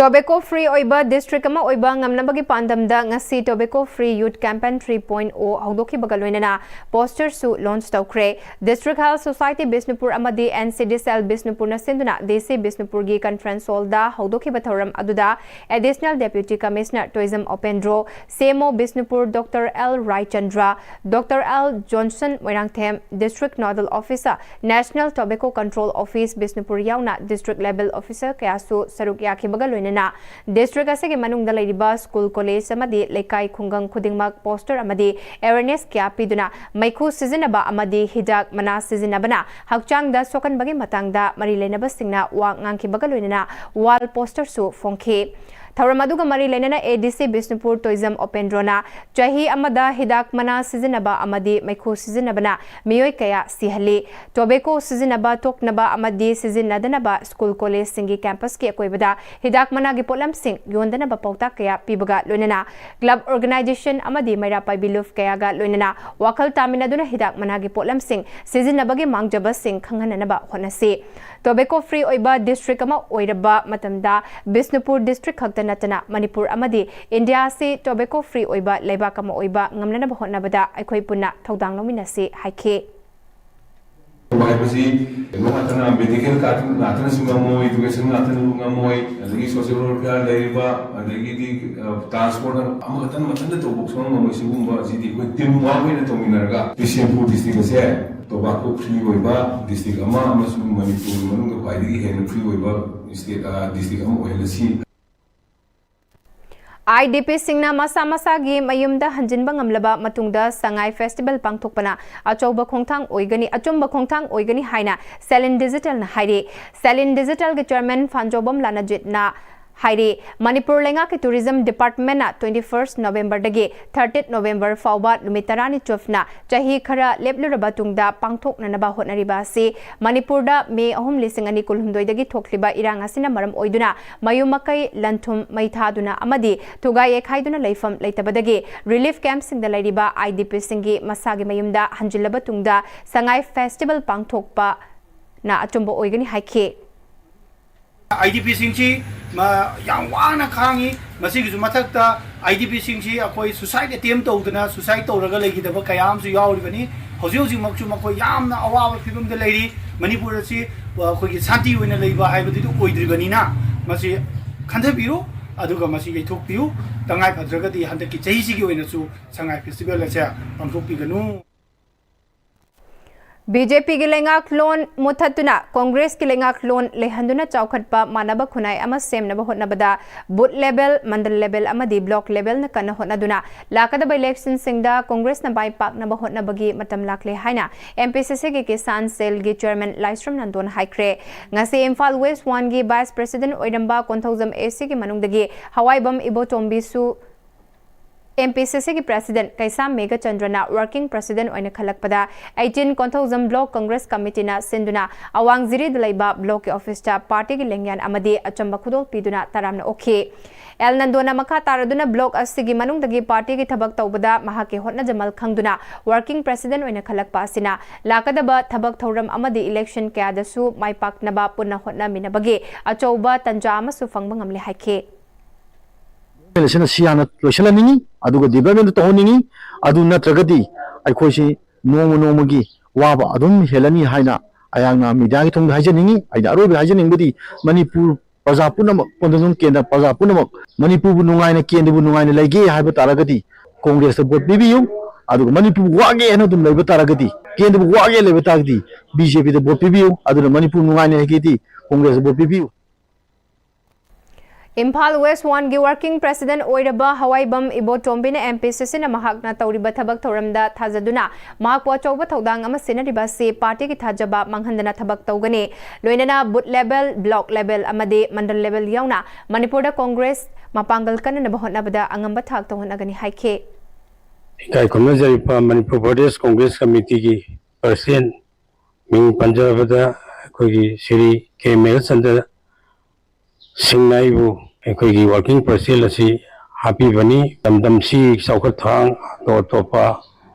Tobacco free ꯑꯣꯏꯕ district ꯑꯃ ꯑꯣꯏꯕ ꯉꯝꯅꯕꯒꯤ ꯄꯥꯟꯗꯝꯗ ꯉꯁꯤ Tobacco Free Youth Campaign three point o ꯍꯧꯗꯣꯛꯈꯤꯕꯒ ꯂꯣꯏꯅꯅ posterꯁꯨ launch ꯇꯧꯈ꯭ꯔꯦ꯫ District Health Society Bishnupur ꯑꯃꯗꯤ NCD Cell ꯕꯤꯁꯅꯨꯄꯨꯔꯅ ꯁꯤꯟꯗꯨꯅ DC ꯕꯤꯁꯅꯨꯄꯨꯔꯒꯤ conference hallꯗ ꯍꯧꯗꯣꯛꯈꯤꯕ ꯊꯧꯔꯝ ꯑꯗꯨꯗ Additional Deputy Commissioner Toijam ꯑꯣꯄꯦꯟꯗ꯭ꯔꯣ, CMO Bishnupur Doctor L Raichandra, Doctor L Johnson Moirangthem, District Nodal Officer, National Tobacco Control Office Bishnupur ꯌꯥꯎꯅ district level officer ꯀꯌꯥꯁꯨ ꯁꯔꯨꯛ ꯌꯥꯈꯤꯕꯒ ꯂꯣꯏꯅꯅ district ꯑꯁꯤꯒꯤ ꯃꯅꯨꯡꯗ ꯂꯩꯔꯤꯕ school, college ꯑꯃꯗꯤ ꯂꯩꯀꯥꯏ ꯈꯨꯡꯒꯪ ꯈꯨꯗꯤꯡꯃꯛ poster ꯑꯃꯗꯤ awareness ꯀꯌꯥ ꯄꯤꯗꯨꯅ ꯃꯩꯈꯨ ꯁꯤꯖꯤꯟꯅꯕ ꯑꯃꯗꯤ ꯍꯤꯗꯥꯛ ꯃꯅꯥ ꯁꯤꯖꯤꯟꯅꯕꯅ ꯍꯛꯆꯥꯡꯗ ꯁꯣꯛꯍꯟꯕꯒꯤ ꯃꯇꯥꯡꯗ ꯃꯔꯤ ꯂꯩꯅꯕꯁꯤꯡꯅ ꯋꯥ ꯉꯥꯡꯈꯤꯕꯒ ꯂꯣꯏꯅꯅ wall posterꯁꯨ ꯐꯣꯡꯈꯤ꯫ ꯊꯧꯔꯝ ꯑꯗꯨꯒ ꯃꯔꯤ ꯂꯩꯅꯅ ꯑꯦ ꯗꯤ ꯁꯤ ꯕꯤꯁꯅꯨꯄꯨꯔ ꯇꯣꯏꯖꯝ ꯎꯄꯦꯟꯗ꯭ꯔꯣꯅ ꯆꯍꯤ ꯑꯃꯗ ꯍꯤꯗꯥꯛ ꯃꯅꯥ ꯁꯤꯖꯤꯟꯅꯕ ꯑꯃꯗꯤ ꯃꯩꯈꯨ ꯁꯤꯖꯤꯟꯅꯕꯅ ꯃꯤꯑꯣꯏ ꯀꯌꯥ ꯁꯤꯍꯜꯂꯤ, ꯇꯣꯕꯦꯀꯣ ꯁꯤꯖꯤꯟꯅꯕ ꯇꯣꯛꯅꯕ ꯑꯃꯗꯤ ꯁꯤꯖꯤꯟꯅꯗꯅꯕ ꯁ꯭ꯀꯨꯜ ꯀꯣꯂꯦꯖꯁꯤꯡꯒꯤ ꯀꯦꯝꯄꯁꯀꯤ ꯑꯀꯣꯏꯕꯗ ꯍꯤꯗꯥꯛ ꯃꯅꯥꯒꯤ ꯄꯣꯠꯂꯝꯁꯤꯡ ꯌꯣꯟꯗꯅꯕ ꯄꯥꯎꯇꯥꯛ ꯀꯌꯥ ꯄꯤꯕꯒ ꯂꯣꯏꯅꯅ ꯀ꯭ꯂꯕ ꯑꯣꯔꯒꯅꯥꯏꯖꯦꯁꯟ ꯑꯃꯗꯤ ꯃꯩꯔꯥ ꯄꯥꯏꯕꯤ ꯂꯨꯞ ꯀꯌꯥꯒ ꯂꯣꯏꯅꯅ ꯋꯥꯈꯜ ꯇꯥꯃꯤꯟꯅꯗꯨꯅ ꯍꯤꯗꯥꯛ ꯃꯅꯥꯒꯤ ꯄꯣꯠꯂꯝꯁꯤꯡ ꯁꯤꯖꯤꯟꯅꯕꯒꯤ ꯃꯥꯡꯖꯕꯁꯤꯡ ꯈꯪꯍꯟꯅꯅꯕ ꯍꯣꯠꯅꯁꯤ꯫ ꯇꯣꯕꯦꯀꯣ ꯐ꯭ꯔꯤ ꯑꯣꯏꯕ ꯗꯤꯁꯇ꯭ꯔꯤꯛ ꯑꯃ ꯑꯣꯏꯔꯕ ꯃꯇꯝꯗ ꯕꯤꯁꯅꯨꯄꯨꯔ ꯗꯤꯁꯇ꯭ꯔꯤꯛ ꯈꯛꯇ ꯅꯠꯇꯅ ꯃꯅꯤꯄꯨꯔ ꯑꯃꯗꯤ ꯏꯟꯗꯤꯌꯥ ꯑꯁꯤ ꯇꯣꯕꯦꯀꯣ ꯐ꯭ꯔꯤ ꯑꯣꯏꯕ ꯂꯩꯕꯥꯛ ꯑꯃ ꯑꯣꯏꯕ ꯉꯝꯅꯅꯕ ꯍꯣꯠꯅꯕꯗ ꯑꯩꯈꯣꯏ ꯄꯨꯟꯅ ꯊꯧꯗꯥꯡ ꯂꯧꯃꯤꯟꯅꯁꯤ ꯍꯥꯏꯈꯤ꯫ ꯍꯥꯏꯕꯁꯤ ꯀꯩꯅꯣ ꯉꯥꯛꯇꯅ, ꯃꯦꯗꯤꯀꯦꯜ ꯉꯥꯛꯇꯅꯁꯨ ꯉꯝꯃꯣꯏ, ꯏꯗꯨꯀꯦꯁꯟ ꯉꯥꯛꯇꯅꯁꯨ ꯉꯝꯃꯣꯏ, ꯑꯗꯒꯤ ꯁꯣꯁꯤꯌꯦꯜ ꯋꯦꯜꯐꯤꯌꯥꯔ ꯂꯩꯔꯤꯕ, ꯑꯗꯒꯤꯗꯤ ꯇ꯭ꯔꯥꯟꯁꯄꯣꯔꯠ ꯑꯃꯈꯛꯇꯅ ꯃꯊꯟꯇ ꯇꯧꯕ ꯁꯨꯡꯉꯝ ꯉꯝꯃꯣꯏ꯫ ꯁꯤꯒꯨꯝꯕ ꯑꯁꯤꯗꯤ ꯑꯩꯈꯣꯏ ꯇꯤꯝ ꯋꯥꯔꯛ ꯑꯣꯏꯅ ꯇꯧꯃꯤꯟꯅꯔꯒ ꯕꯤꯁꯦꯝꯄꯨꯔ ꯗꯤꯁꯇ꯭ꯔꯤꯛ ꯑꯁꯦ ꯇꯣꯕꯥꯀꯣ ꯐ꯭ꯔꯤ ꯑꯣꯏꯕ ꯗꯤꯁꯇ꯭ꯔꯤꯛ ꯑꯃ ꯑꯃꯁꯨꯡ ꯃꯅꯤꯄꯨꯔ ꯃꯅꯨꯡꯗ ꯈ꯭ꯋꯥꯏꯗꯒꯤ ꯍꯦꯟꯅ ꯐ꯭ꯔꯤ ꯑꯣꯏꯕ ꯁ꯭ꯇꯦꯠ, ꯗꯤꯁꯇ꯭ꯔꯤꯛ ꯑꯃ ꯑꯣꯏꯍꯜꯂꯁꯤ꯫ ꯑꯥꯏ ꯗꯤ ꯄꯤꯁꯤꯡꯅ ꯃꯁꯥ ꯃꯁꯥꯒꯤ ꯃꯌꯨꯝꯗ ꯍꯟꯖꯤꯟꯕ ꯉꯝꯂꯕ ꯃꯇꯨꯡꯗ ꯁꯉꯥꯏ ꯐꯦꯁꯇꯤꯚꯦꯜ ꯄꯥꯡꯊꯣꯛꯄꯅ ꯑꯆꯧꯕ ꯈꯣꯡꯊꯥꯡ ꯑꯣꯏꯒꯅꯤ, ꯑꯆꯨꯝꯕ ꯈꯣꯡꯊꯥꯡ ꯑꯣꯏꯒꯅꯤ ꯍꯥꯏꯅ ꯁꯦꯂꯤꯟ ꯗꯤꯖꯤꯇꯦꯜꯅ ꯍꯥꯏꯔꯤ꯫ ꯁꯦꯂꯤꯟ ꯗꯤꯖꯤꯇꯦꯜꯒꯤ ꯆꯦꯌꯔꯃꯦꯟ ꯐꯥꯟꯖꯧꯕꯝ ꯂꯥꯅꯖꯤꯠꯅ ꯍꯥꯏꯔꯤ, ꯃꯅꯤꯄꯨꯔ ꯂꯩꯉꯥꯛꯀꯤ ꯇꯨꯔꯤꯖꯝ ꯗꯤꯄꯥꯔꯠꯃꯦꯟꯅ twenty first Novemberꯗꯒꯤ thirtieth November ꯐꯥꯎꯕ ꯅꯨꯃꯤꯠ ꯇꯔꯥꯅꯤ ꯆꯨꯞꯅ ꯆꯍꯤ ꯈꯔ ꯂꯦꯞꯂꯨꯔꯕ ꯇꯨꯡꯗ ꯄꯥꯡꯊꯣꯛꯅꯅꯕ ꯍꯣꯠꯅꯔꯤꯕ ꯑꯁꯤ ꯃꯅꯤꯄꯨꯔꯗ ꯃꯦ ꯑꯍꯨꯝ ꯂꯤꯁꯤꯡ ꯑꯅꯤ ꯀꯨꯟꯍꯨꯝꯗꯣꯏꯗꯒꯤ ꯊꯣꯛꯂꯤꯕ ꯏꯔꯥꯡ ꯑꯁꯤꯅ ꯃꯔꯝ ꯑꯣꯏꯗꯨꯅ ꯃꯌꯨꯝ ꯃꯀꯩ, ꯂꯟꯊꯨꯝ ꯃꯩ ꯊꯥꯗꯨꯅ ꯑꯃꯗꯤ ꯊꯨꯒꯥꯏ ꯌꯩꯈꯥꯏꯗꯨꯅ ꯂꯩꯐꯝ ꯂꯩꯇꯕꯗꯒꯤ ꯔꯤꯂꯤꯐ ꯀꯦꯝꯞꯁꯤꯡꯗ ꯂꯩꯔꯤꯕ ꯑꯥꯏ ꯗꯤ ꯄꯤꯁꯤꯡꯒꯤ ꯃꯁꯥꯒꯤ ꯃꯌꯨꯝꯗ ꯍꯟꯖꯤꯜꯂꯕ ꯇꯨꯡꯗ ꯁꯉꯥꯏ ꯐꯦꯁꯇꯤꯚꯦꯜ ꯄꯥꯡꯊꯣꯛꯄꯅ ꯑꯆꯨꯝꯕ ꯑꯣꯏꯒꯅꯤ ꯍꯥꯏꯈꯤ꯫ ꯑꯥꯏ ꯗꯤ ꯄꯤꯁꯤꯡꯁꯤ ꯌꯥꯝ ꯋꯥꯅ ꯈꯥꯡꯉꯤ꯫ ꯃꯁꯤꯒꯤꯁꯨ ꯃꯊꯛꯇ ꯑꯥꯏ ꯗꯤ ꯄꯤꯁꯤꯡꯁꯤ ꯑꯩꯈꯣꯏ ꯁꯨꯁꯥꯏꯠ ꯑꯦꯇꯦꯝ ꯇꯧꯗꯅ ꯁꯨꯁꯥꯏꯠ ꯇꯧꯔꯒ ꯂꯩꯈꯤꯗꯕ ꯀꯌꯥ ꯑꯃꯁꯨ ꯌꯥꯎꯔꯤꯕꯅꯤ꯫ ꯍꯧꯖꯤꯛ ꯍꯧꯖꯤꯛꯃꯛꯁꯨ ꯃꯈꯣꯏ ꯌꯥꯝꯅ ꯑꯋꯥꯕ ꯐꯤꯕꯝꯗ ꯂꯩꯔꯤ꯫ ꯃꯅꯤꯄꯨꯔ ꯑꯁꯤ ꯑꯩꯈꯣꯏꯒꯤ ꯁꯥꯟꯇꯤ ꯑꯣꯏꯅ ꯂꯩꯕ ꯍꯥꯏꯕꯗꯨꯗꯤ ꯑꯣꯏꯗ꯭ꯔꯤꯕꯅꯤꯅ ꯃꯁꯤ ꯈꯟꯊꯕꯤꯌꯨ꯫ ꯑꯗꯨꯒ ꯃꯁꯤ ꯌꯩꯊꯣꯛꯄꯤꯌꯨ꯫ ꯇꯉꯥꯏ ꯐꯗ꯭ꯔꯒꯗꯤ ꯍꯟꯗꯛꯀꯤ ꯆꯍꯤꯁꯤꯒꯤ ꯑꯣꯏꯅꯁꯨ ꯁꯉꯥꯏ ꯐꯦꯁꯇꯤꯚꯦꯜ ꯑꯁꯦ ꯄꯥꯡꯊꯣꯛꯄꯤꯒꯅꯨ꯫ ꯕꯤ ꯖꯦ ꯄꯤꯒꯤ ꯂꯩꯉꯥꯛꯂꯣꯟ ꯃꯨꯠꯊꯠꯇꯨꯅ ꯀꯣꯡꯒ꯭ꯔꯦꯁꯀꯤ ꯂꯩꯉꯥꯛꯂꯣꯟ ꯂꯩꯍꯟꯗꯨꯅ ꯆꯥꯎꯈꯠꯄ ꯃꯥꯟꯅꯕ ꯈꯨꯟꯅꯥꯏ ꯑꯃ ꯁꯦꯝꯅꯕ ꯍꯣꯠꯅꯕꯗ ꯕꯨꯊ ꯂꯦꯚꯦꯜ, ꯃꯟꯗꯜ ꯂꯦꯚꯦꯜ ꯑꯃꯗꯤ ꯕ꯭ꯂꯣꯛ ꯂꯦꯚꯦꯜꯅ ꯀꯟꯅ ꯍꯣꯠꯅꯗꯨꯅ ꯂꯥꯛꯀꯗꯕ ꯏꯂꯦꯛꯁꯟꯁꯤꯡꯗ ꯀꯣꯡꯒ꯭ꯔꯦꯁꯅ ꯃꯥꯏ ꯄꯥꯛꯅꯕ ꯍꯣꯠꯅꯕꯒꯤ ꯃꯇꯝ ꯂꯥꯛꯂꯦ ꯍꯥꯏꯅ ꯑꯦꯝ ꯄꯤ ꯁꯤ ꯁꯤꯒꯤ ꯀꯤꯁꯥꯟ ꯁꯦꯜꯒꯤ ꯆꯦꯌꯔꯃꯦꯟ ꯂꯥꯏꯁ꯭ꯔꯝ ꯅꯟꯗꯣꯟ ꯍꯥꯏꯈ꯭ꯔꯦ꯫ ꯉꯁꯤ ꯏꯝꯐꯥꯜ ꯋꯦꯁ꯭ꯠ ꯋꯥꯟꯒꯤ ꯚꯥꯏꯁ ꯄ꯭ꯔꯦꯁꯤꯗꯦꯟꯠ ꯑꯣꯏꯔꯝꯕ ꯀꯣꯟꯊꯧꯖꯝ ꯑꯦ ꯁꯤꯒꯤ ꯃꯅꯨꯡꯗꯒꯤ ꯍꯋꯥꯏꯕꯝ ꯏꯕꯣꯇꯣꯝꯕꯤꯁꯨ ꯑꯦꯝ ꯄꯤ ꯁꯤ ꯁꯤꯒꯤ ꯄ꯭ꯔꯦꯁꯤꯗꯦꯟꯠ ꯀꯩꯁꯥꯝ ꯃꯦꯘꯆꯟꯗ꯭ꯔꯅ ꯋꯥꯔꯀꯤꯡ ꯄ꯭ꯔꯦꯁꯤꯗꯦꯟꯠ ꯑꯣꯏꯅ ꯈꯜꯂꯛꯄꯗ, ꯑꯩꯠꯇꯤꯟ ꯀꯣꯟꯊꯧꯖꯝ ꯕ꯭ꯂꯣꯛ ꯀꯪꯒ꯭ꯔꯦꯁ ꯀꯃꯤꯇꯤꯅ ꯁꯤꯟꯗꯨꯅ ꯑꯋꯥꯡ ꯖꯤꯔꯤꯗ ꯂꯩꯕ ꯕ꯭ꯂꯣꯛꯀꯤ ꯑꯣꯐꯤꯁꯇ ꯄꯥꯔꯇꯤꯒꯤ ꯂꯦꯡꯌꯥꯟ ꯑꯃꯗꯤ ꯑꯆꯝꯕ ꯈꯨꯗꯣꯜ ꯄꯤꯗꯨꯅ ꯇꯔꯥꯝꯅ ꯑꯣꯛꯈꯤ꯫ ꯑꯦꯜ ꯅꯟꯗꯣꯅ ꯃꯈꯥ ꯇꯥꯔꯗꯨꯅ ꯕ꯭ꯂꯣꯛ ꯑꯁꯤꯒꯤ ꯃꯅꯨꯡꯗꯒꯤ ꯄꯥꯔꯇꯤꯒꯤ ꯊꯕꯛ ꯇꯧꯕꯗ ꯃꯍꯥꯛꯀꯤ ꯍꯣꯠꯅꯖꯃꯜ ꯈꯪꯗꯨꯅ ꯋꯥꯔꯀꯤꯡ ꯄ꯭ꯔꯦꯁꯤꯗꯦꯟꯠ ꯑꯣꯏꯅ ꯈꯜꯂꯛꯄ ꯑꯁꯤꯅ ꯂꯥꯛꯀꯗꯕ ꯊꯕꯛ ꯊꯧꯔꯝ ꯑꯃꯗꯤ ꯏꯂꯦꯛꯁꯟ ꯀꯌꯥꯗꯁꯨ ꯃꯥꯏ ꯄꯥꯛꯅꯕ ꯄꯨꯟꯅ ꯍꯣꯠꯅꯃꯤꯟꯅꯕꯒꯤ ꯑꯆꯧꯕ ꯇꯟꯖꯥ ꯑꯃꯁꯨ ꯐꯪꯕ ꯉꯝꯂꯦ ꯍꯥꯏꯈꯤ꯫ ꯑꯁꯤꯅ ꯁꯤ ꯍꯥꯟꯅ ꯂꯣꯏꯁꯤꯜꯍꯟꯅꯤꯡꯉꯤ, ꯑꯗꯨꯒ ꯗꯤꯕ꯭ꯂꯞꯃꯦꯟꯗꯨ ꯇꯧꯍꯟꯅꯤꯡꯉꯤ꯫ ꯑꯗꯨ ꯅꯠꯇ꯭ꯔꯒꯗꯤ ꯑꯩꯈꯣꯏꯁꯤ ꯅꯣꯡꯃ ꯅꯣꯡꯃꯒꯤ ꯋꯥꯕ ꯑꯗꯨꯝ ꯍꯦꯜꯂꯅꯤ ꯍꯥꯏꯅ ꯑꯩꯍꯥꯛꯅ ꯃꯤꯗꯤꯌꯥꯒꯤ ꯊꯣꯡꯗ ꯍꯥꯏꯖꯅꯤꯡꯉꯤ꯫ ꯑꯩꯅ ꯑꯔꯣꯏꯕ ꯍꯥꯏꯖꯅꯤꯡꯕꯗꯤ ꯃꯅꯤꯄꯨꯔ ꯄ꯭ꯔꯖꯥ ꯄꯨꯝꯅꯃꯛ, ꯀꯣꯟꯊꯧꯖꯝ ꯀꯦꯟꯗ꯭ꯔ ꯄ꯭ꯔꯖꯥ ꯄꯨꯝꯅꯃꯛ ꯃꯅꯤꯄꯨꯔꯕꯨ ꯅꯨꯡꯉꯥꯏꯅ, ꯀꯦꯟꯗ꯭ꯔꯕꯨ ꯅꯨꯡꯉꯥꯏꯅ ꯂꯩꯒꯦ ꯍꯥꯏꯕ ꯇꯥꯔꯒꯗꯤ ꯀꯣꯡꯒ꯭ꯔꯦꯁꯇ ꯚꯣꯠ ꯄꯤꯕꯤꯌꯨ꯫ ꯑꯗꯨꯒ ꯃꯅꯤꯄꯨꯔꯕꯨ ꯋꯥꯒꯦ ꯍꯥꯏꯅ ꯑꯗꯨꯝ ꯂꯩꯕ ꯇꯥꯔꯒꯗꯤ, ꯀꯦꯟꯗ꯭ꯔꯕꯨ ꯋꯥꯒꯦ ꯂꯩꯕ ꯇꯥꯔꯒꯗꯤ ꯕꯤ ꯖꯦ ꯄꯤꯗ ꯚꯣꯠ ꯄꯤꯕꯤꯌꯨ꯫ ꯑꯗꯨꯅ ꯃꯅꯤꯄꯨꯔ ꯅꯨꯡꯉꯥꯏꯅ ꯂꯩꯒꯦꯗꯤ ꯀꯣꯡꯒ꯭ꯔꯦꯁꯇ ꯚꯣꯠ ꯄꯤꯕꯤꯌꯨ꯫ ꯏꯝꯐꯥꯜ ꯋꯦꯁ꯭ꯠ ꯋꯥꯟꯒꯤ ꯋꯥꯔꯀꯤꯡ ꯄ꯭ꯔꯦꯁꯤꯗꯦꯟꯠ ꯑꯣꯏꯔꯕ ꯍꯋꯥꯏꯕꯝ ꯏꯕꯣꯇꯣꯝꯕꯤꯅ ꯑꯦꯝ ꯄꯤ ꯁꯤ ꯁꯤꯅ ꯃꯍꯥꯛꯅ ꯇꯧꯔꯤꯕ ꯊꯕꯛ ꯊꯧꯔꯝꯗ ꯊꯥꯖꯗꯨꯅ ꯃꯍꯥꯛꯄꯨ ꯑꯆꯧꯕ ꯊꯧꯗꯥꯡ ꯑꯃ ꯁꯤꯟꯅꯔꯤꯕ ꯑꯁꯤ ꯄꯥꯔꯇꯤꯒꯤ ꯊꯥꯖꯕ ꯃꯥꯡꯍꯟꯗꯅ ꯊꯕꯛ ꯇꯧꯒꯅꯤ꯫ ꯂꯣꯏꯅꯅ ꯕꯨꯊ ꯂꯦꯚꯦꯜ, ꯕ꯭ꯂꯣꯛ ꯂꯦꯚꯦꯜ ꯑꯃꯗꯤ ꯃꯟꯗꯜ ꯂꯦꯚꯦꯜ ꯌꯥꯎꯅ ꯃꯅꯤꯄꯨꯔꯗ ꯀꯣꯡꯒ꯭ꯔꯦꯁ ꯃꯄꯥꯡꯒꯜ ꯀꯟꯅꯅꯕ ꯍꯣꯠꯅꯕꯗ ꯑꯉꯝꯕ ꯊꯥꯛꯇ ꯍꯣꯠꯅꯒꯅꯤ ꯍꯥꯏꯈꯤ꯫ ꯏꯀꯥꯏ ꯈꯨꯝꯅꯖꯔꯤꯕ ꯃꯅꯤꯄꯨꯔ ꯄ꯭ꯔꯗꯦꯁ ꯀꯣꯡꯒ꯭ꯔꯦꯁ ꯀꯃꯤꯇꯤꯒꯤ ꯄ꯭ꯔꯁꯤꯗꯦꯟꯠ, ꯃꯤꯡ ꯄꯟꯖꯔꯕꯗ ꯑꯩꯈꯣꯏꯒꯤ ꯁ꯭ꯔꯤ ꯀꯦ ꯃꯦꯘꯆꯟꯗ꯭ꯔ ꯁꯤꯡꯅ ꯑꯩꯕꯨ ꯑꯩꯈꯣꯏꯒꯤ ꯋꯥꯔꯀꯤꯡ ꯄ꯭ꯔꯦꯁꯤꯗꯦꯟꯠ ꯑꯁꯤ ꯍꯥꯞꯄꯤꯕꯅꯤ꯫ ꯂꯝꯗꯝꯁꯤ ꯆꯥꯎꯈꯠ ꯊꯧꯔꯥꯡ ꯑꯇꯣꯞ ꯑꯇꯣꯞꯄ